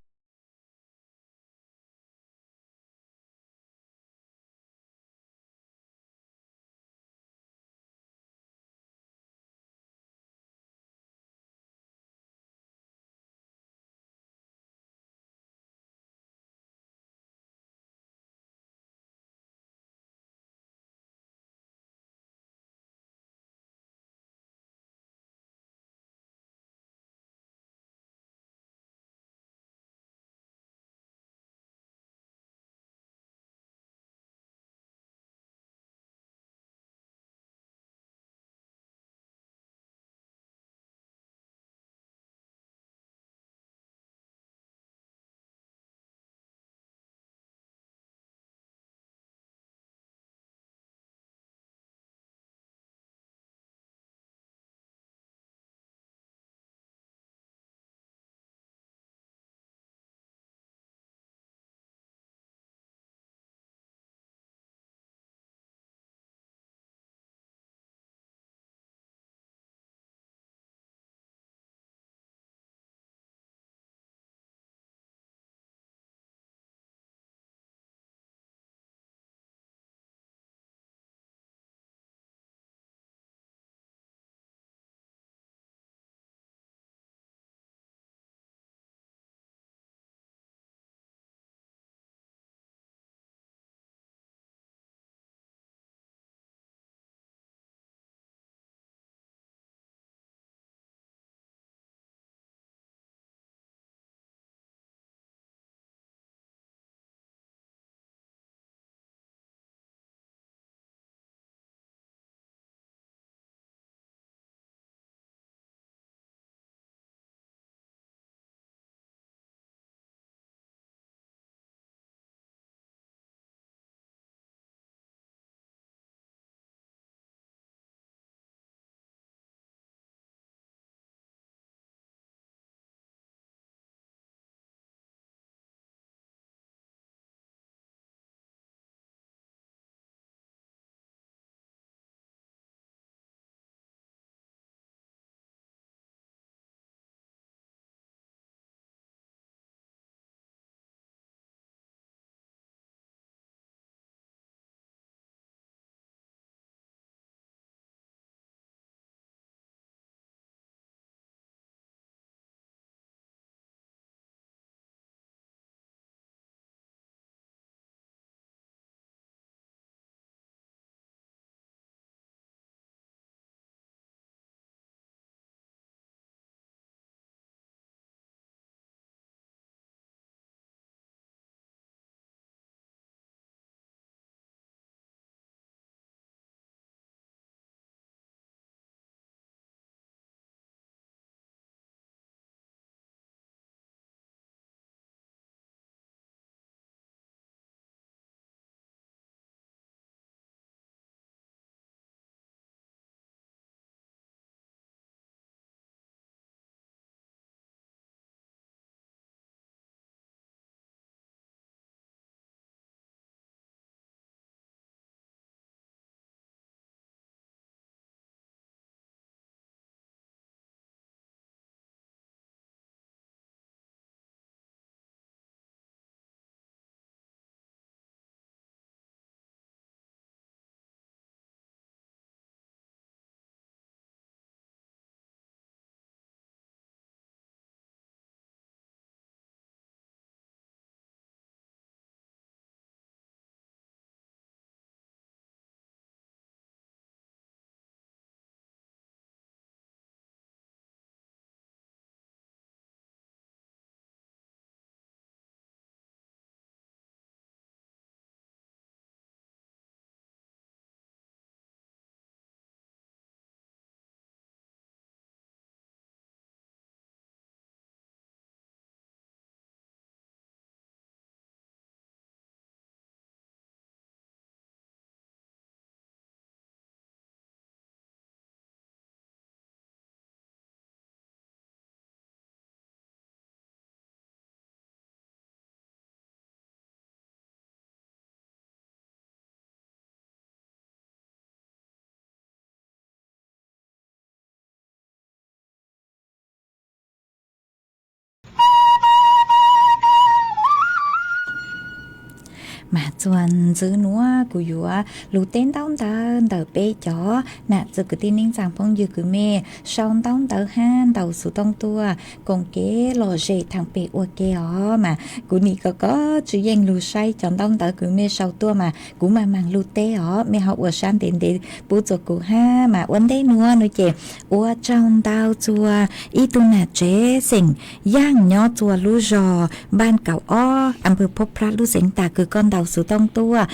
Mas txuas ntxiv nuav kuv yuav lug teb ntaub ntawv ntawm peb cov nam txiv kwv tij neej tsaa phooj ywg kwv mej sau ntaub ntawv hab ntaus xuv tooj tuaj koom kev lom zem thaam pem ua ke os. Mas kuv nim ko ko tsi yeej lug saib cov ntaub ntawv kwv mej sau tuaj mas kuv maam maam lug teb os, mej ho ua sab ntev ntev pub txuas kuv hab. Mas ua ntej nuav nuav ces ua tsaug ntau txuas ib tug nam tsev xeem Yaaj nyob txuas lub zog Npaaj Kaum Ob, am pawg Phob Plab lub xeev Tag kws koj ntaus xuv tooj tuaj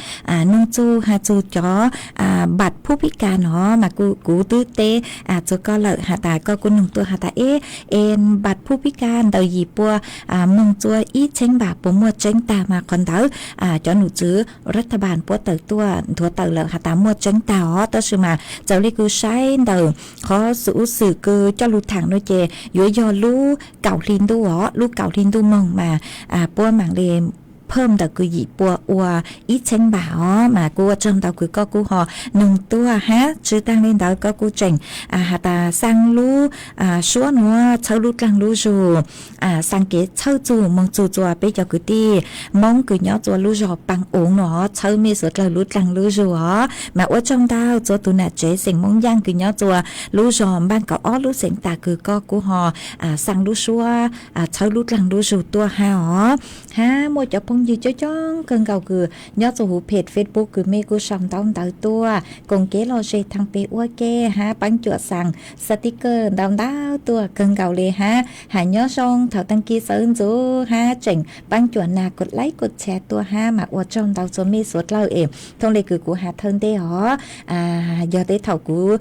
noog txug has txug cov npam phub pib kas no. Mas kuv twb teb txuas koj lawm has tas koj kuj noog tuaj has tas eb, es npam phub pib kas ntawm yim pua moog txua ib txheeb npam puas muaj tseeb tag? Mas qhov ntawd cov num tswv rab tha npam puab tawm tuaj nthuav tawm lawm has tas muaj tseeb tag os. Tab sis mas txawm le kws saib ntawm qhov xuv xwm kws coj lug thaam nuav ces yuav yog lub kaum hli ntuj os, lub kaum hli ntuj moog mas puab maam le phawj ntawm kws yim pua ua ib txheeb npam os. Mas kuj ua tsaug ntau kws koj kuj ho noog tuaj hab. Tsi taag le ntawd koj kuj tseem has tas xaa lub suab nuav txhawb lub dlaag lub zug, xaa kev txhawb txug moog txug txuas peb cov kwv tij Moob kws nyob txuas lub zog Paab Uv no, txhawb mej suav dlawg lub dlaag lub zug os. Mas ua tsaug ntau txuas tug nam tsev xeem Moob Yaaj kws nyob txuas lub zog Npaaj Kaum Ob lub xeev Tag kws koj kuj ho xaa lub suab txhawb lub dlaag lub zug tuaj hab os. Hab muaj cov phooj ywg coob coob kawg nkaus kws nyob txuas huv phem Facebook kws mej kuj sau ntaub ntawv tuaj koom kev lom zem thaam pem ua ke hab paab cuam xaa sticker ntau ntau tuaj kawg nkaus le hab. Has nyob zoo thaum taag kis sawv ntxuv hab tseem paab cuam nag kua laib kua txhia tuaj hab. Mas ua tsaug ntau txuas mej suav dlawg es thooj le kws kuv has thawj ntej os, yog tej thaum kuv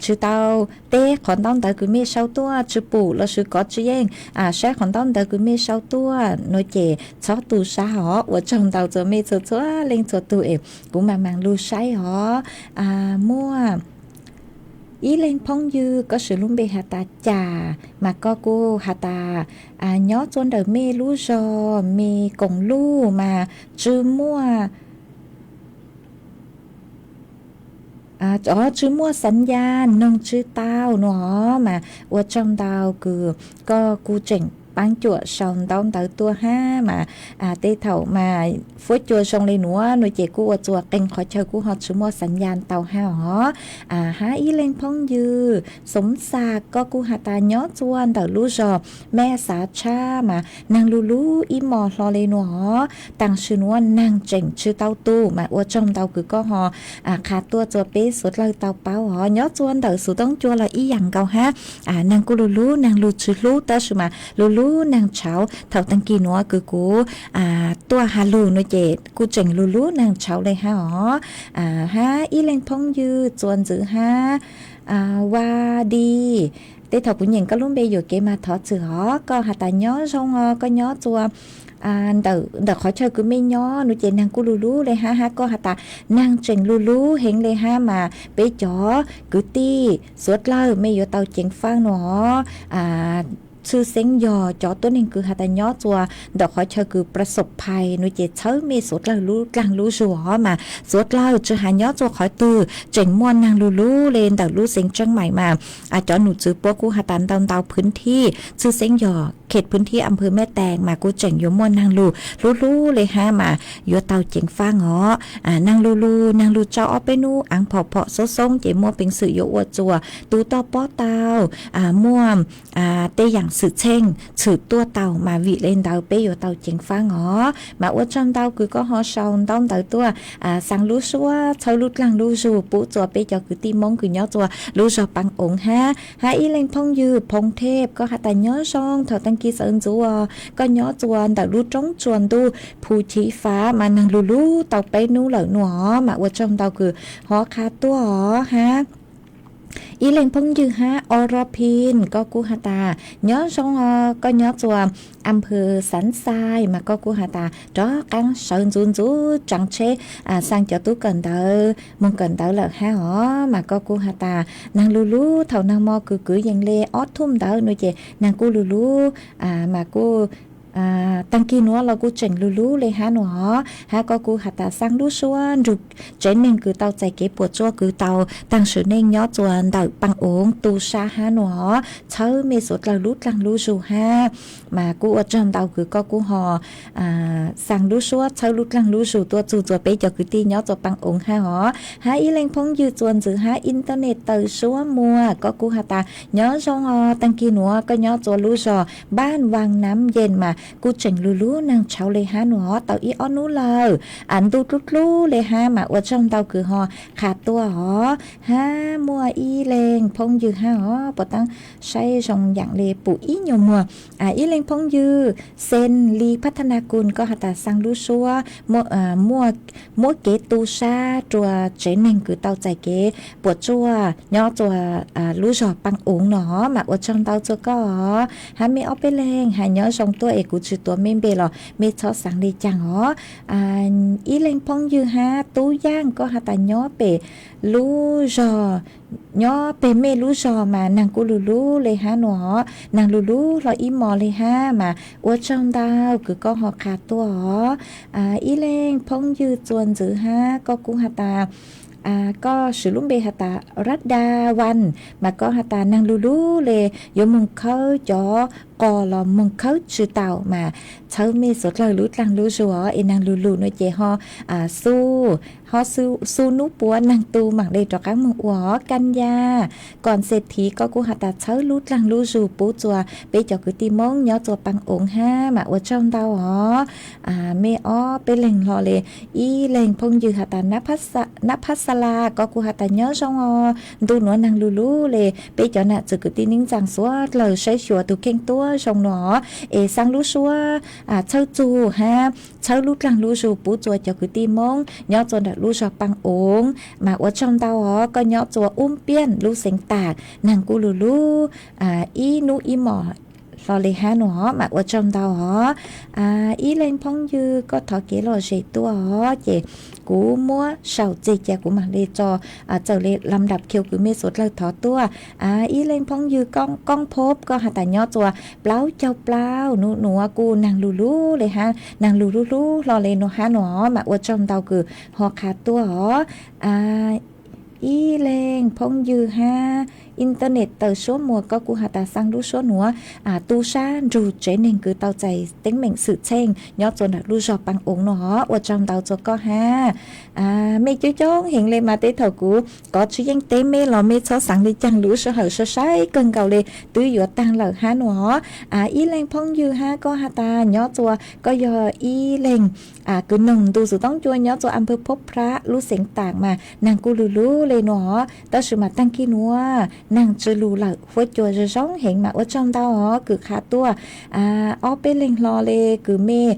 tsi tau teb qhov ntaub ntawv kws mej sau tuaj tsi pum lossis kov tsi yeej saib qhov ntaub ntawv kws mej sau tuaj nuav ces txhob tu sab os. Ua tsaug ntau txuas mej txhua txhua leej txhua tug es kuv maam maam lug saib os. Muaj ib leeg phooj ywg koj swv lub npe has tas Cas, mas koj kuj has tas nyob txuas ntawm mej lub zog Me Koom Luj mas tsi muaj tsi muaj xav yas noog tsi tau no. Mas ua tsaug ntau kws koj kuj tseem paab cuam sau ntaub ntawv tuaj hab. Mas tej thaum mas fuab cua zoo le nuav nuav ces kuj ua txuas qee qhov chaw kuj ho tsi muaj xav yas tau hab os. Hab ib leeg phooj ywg Xoov Xas koj kuj has tas nyob txuas ntawm lub zog Mej Xav Tshab mas naag lug lug ib mos hlo le nuav, taam sim nuav naag tseem tsi tau tu. Mas ua tsaug ntau kws koj ho qha tuaj txuas peb suav dlawg tau paub os. Nyob txuas ntawm xuv toob cua los ib yaam nkaus hab, naag kuj lug lug naag lug tsi hlub tab sis mas lug lug naag tshauv. Thaum taag kis nuav kws kuv tuaj has lug nuav ces kuj tseem lug lug naag tshauv le hab os. Hab ib leeg phooj ywg txuas ntxiv hab, Vaj Di, tej thaum kuv nyeem koj lub npe yuam kev mas thov txim os. Koj has tas nyob zoo os, koj nyob txuas ntawm qhov chaw kws mej nyob nuav ces naag kuj lug lug le hab, hab koj has tas naag tseem lug lug heev le hab mas peb cov kwv tij suav dlawg mej yuav tau ceev faab nuav. Tshwj xeeb yog cov tuab neeg kws has tas nyob txuas ntawm qhov chaw kws pra xom phais nuav ces txhawb mej suav dlawg lub dlaag lub zug os. Mas suav dlawg tsi has nyob txuas qhov twg tseem muaj naag lug lug le ntawm lub xeev Tseeb Mais mas cov num tswv puab kuj has tas ntau ntau phwv thib, tshwj xeeb yog khem phwv thib am phwv Mej Tees mas kuj tseem yuav muaj naag lug lug lug le hab mas yuav tau ceev faab os. Naag lug lug, naag lug tsau ob peb nub aav phom phom xoob xoob ces muaj peev xwm yuav ua txuas tu toj pob tau, muaj tej yaam xwm txheej tshwm tuaj tau mas vim le ntawd peb yuav tau ceev faab os. Mas ua tsaug ntau kws koj ho sau ntaub ntawv tuaj, xaa lub suab txhawb lub dlaag lub zug pub txuas peb cov kwv tij Moob kws nyob txuas lub zog Paab Oov hab. Hab ib leeg phooj ywg Phoo Thej koj has tas nyob zoo, thaum taag kis sawv ntxuv os, koj nyob txuas ntawm lub roob tsua ntuj Phu Chiv Fav mas naag lug lug tau peb nub lawm nuav. Mas ua tsaug ntau kws ho qha tuaj os hab. Ib leeg phooj ywg hab Oro Phin koj kuj has tas nyob zoo os, koj nyob txuas am phwv Xaav Xais mas koj kuj has tas rov qaab sawv ntxuv ntxuv tsaav tsheb, xaa cov tub kawm ntawv moog kawm ntawv lawm hab os. Mas koj kuj has tas naag lug lug thaum naag mo kws kwv yees le ob thum ntawd nuav ces naag kuj lug lug, mas kuj taag kig nuav los kuj tseem lug lug le hab nuav os. Hab koj kuj has tas xaa lub suab nrug tsev neeg kws tau txais kev puam tsuaj kws tau taag sim neej nyob tsua ntawm paa oov tu sab hab nuav os, txhawb mej suav dlawg lub dlaag lub zug hab. Mas kuj ua tsaug ntau kws koj kuj ho xaa lub suab txhawb lub dlaag lub zug tuaj txug tsua peb cov kwv tij nyob tsua paa oov hab os. Hab ib leeg phooj ywg txuas ntxiv hab internet taw suab muag, koj kuj has tas nyob zoo os, taag kig nuav koj nyob tsua lub zog Npaj Vaag Nam Yees mas kuj tseem lug lug naag tshauv le hab nuav os, tau ib ob nub lawm, ntuj dlub dlub le hab mas ua tsaug ntau kws ho qha tuaj os. Hab muaj ib leeg phooj ywg hab os, puas taab saib zoo yaam le pum ib nyuas muag. Ib leeg phooj ywg Xen Li Phab Thab Nag Kun, koj has tas xaa lub suab muab kev tu sab rua tsev neeg kws tau txais kev puam tsuaj nyob tsua lub zog paa oov no mas ua tsaug ntau tsua koj os. Hab mej ob peb leeg has nyob zoo tuaj es kuv tsi tuav mej npe los mej txhob xaa le caag os. Ib leeg phooj ywg hab Tub Yaaj, koj has tas nyob pem lub zog, nyob peg mej lub zog mas naag kuj lug lug le hab nuav os, naag lug lug hlo ib mos le hab mas ua tsaug ntau kws koj ho qha tuaj os. Ib leeg phooj ywg txuas ntxiv hab koj kuj has tas koj swv lub npe has tas Rada Wan mas koj has tas naag lug lug le, yuav moog khawb cov qos los moog khawb tsi tau mas txhawb mej suav dlawg lub dlaag lub zug os, es naag lug lug nuav ces ho xu, ho xu nub puav naag tu maam le rov qaab moog ua os. Kanya Koom Xes Thiv, koj kuj has tas txhawb lub dlaag lub zug pub tsua peb cov kwv tij Moob nyob tsua paa oov hab mas ua tsaug ntau os. Mej ob peb leeg hlo le, ib leeg phooj ywg has tas Nab Phab Xa La, koj kuj has tas nyob zoo os, ntu nuav naag lug lug le, peb cov nam txwv kwv tij neej tsaa suav dlawg saib xyuas tug kheej tuab zoo nuav os, es xaa lub suab txhawb txug hab txhawb lub dlaag lub zug pub tsua cov kwv tij Moob nyob tsua ntawm lub zog paa oov mas ua tsaug ntau os. Koj nyob tsua Ub Piaj lub xeev Tam, naag kuj lug lug ib nub ib mos hlo le hab nuav mas ua tsaug ntau os. Ib leeg phooj ywg koj thov kev lom zem tuaj os, ces kuv muab sau txeg ca kuv maam le tso txawm le lam dam khiu kws mej suav dlawg thov tuaj. Ib leeg phooj ywg Koob Phob, koj has tas nyob tsua plaub caug plaub, nub nuav kuj naag lug lug le hab, naag lug lug lug hlo le nuav hab nuav mas ua tsaug ntau kws ho qha tuaj os. Ib leeg phooj ywg hab internet taw suab muag, koj kuj has tas xaa lub suab nuav tu sab nrug tsev neeg kws tau txais teeb meem xwm txheej nyob tsua ntawm lub zog paa oov nuav os, ua tsaug ntau tsua koj hab. Mej coob coob heev le mas tej thaum kuv kov tsi yeej teb mej los mej txhob xaav le caag, lub sij hawm sai sai kawg nkaus le twb yuav taag lawm hab nuav os. Ib leeg phooj ywg hab koj has tas nyob tsua, koj yog ib leeg kws noog ntu xov tooj cua nyob tsua a pawg Phob Phrab lub xeev Tam mas naag kuj lug lug le nuav os, tab sis mas taag kig nuav naag tsi lug lawm, huab cua zoo zoo heev mas ua tsaug ntau os kws qha tuaj. Ob peb leeg hlo le kws mej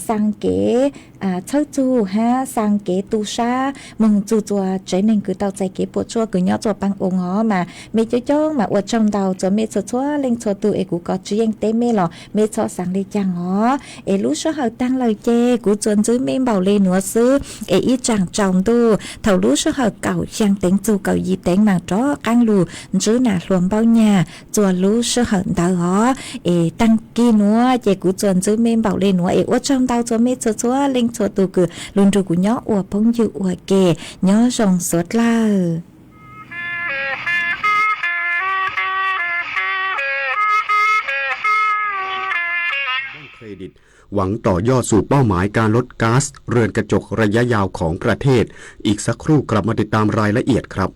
xaa kev txhawb txug hab xaa kev tu sab moog txug tsua tsev neeg kws tau txais kev puam tsuaj kws nyob tsua paa oov os mas mej coob coob mas ua tsaug ntau tsua mej txhua txhua leej txhua tug es kuv kov tsi yeej teb mej los mej txhob xaav le caag os. Es lub sij hawm taag lawm ces kuv tsuas ntsib mej npaum le nuav xwb es ib tsaam tsaus ntuj thaum lub sij hawm kaum xyaa teev txug kaum yim teev mas rov qaab lug ntsib nas hluas npaub nyag tsua lub sij hawm ntawd os. Es taag kig nuav ces kuv tsuas ntsib mej npaum le nuav es ua tsaug ntau tsua mej txhua txhua leej txhua tug kws lug nrug kuv nyob ua phooj ywg ua ke, nyob zoo suav dlawg. เครดิต หวังต่อยอดสู่เป้าหมายการลดก๊าซเรือนกระจกระยะยาวของประเทศ อีกสักครู่กลับมาติดตามรายละเอียดครับ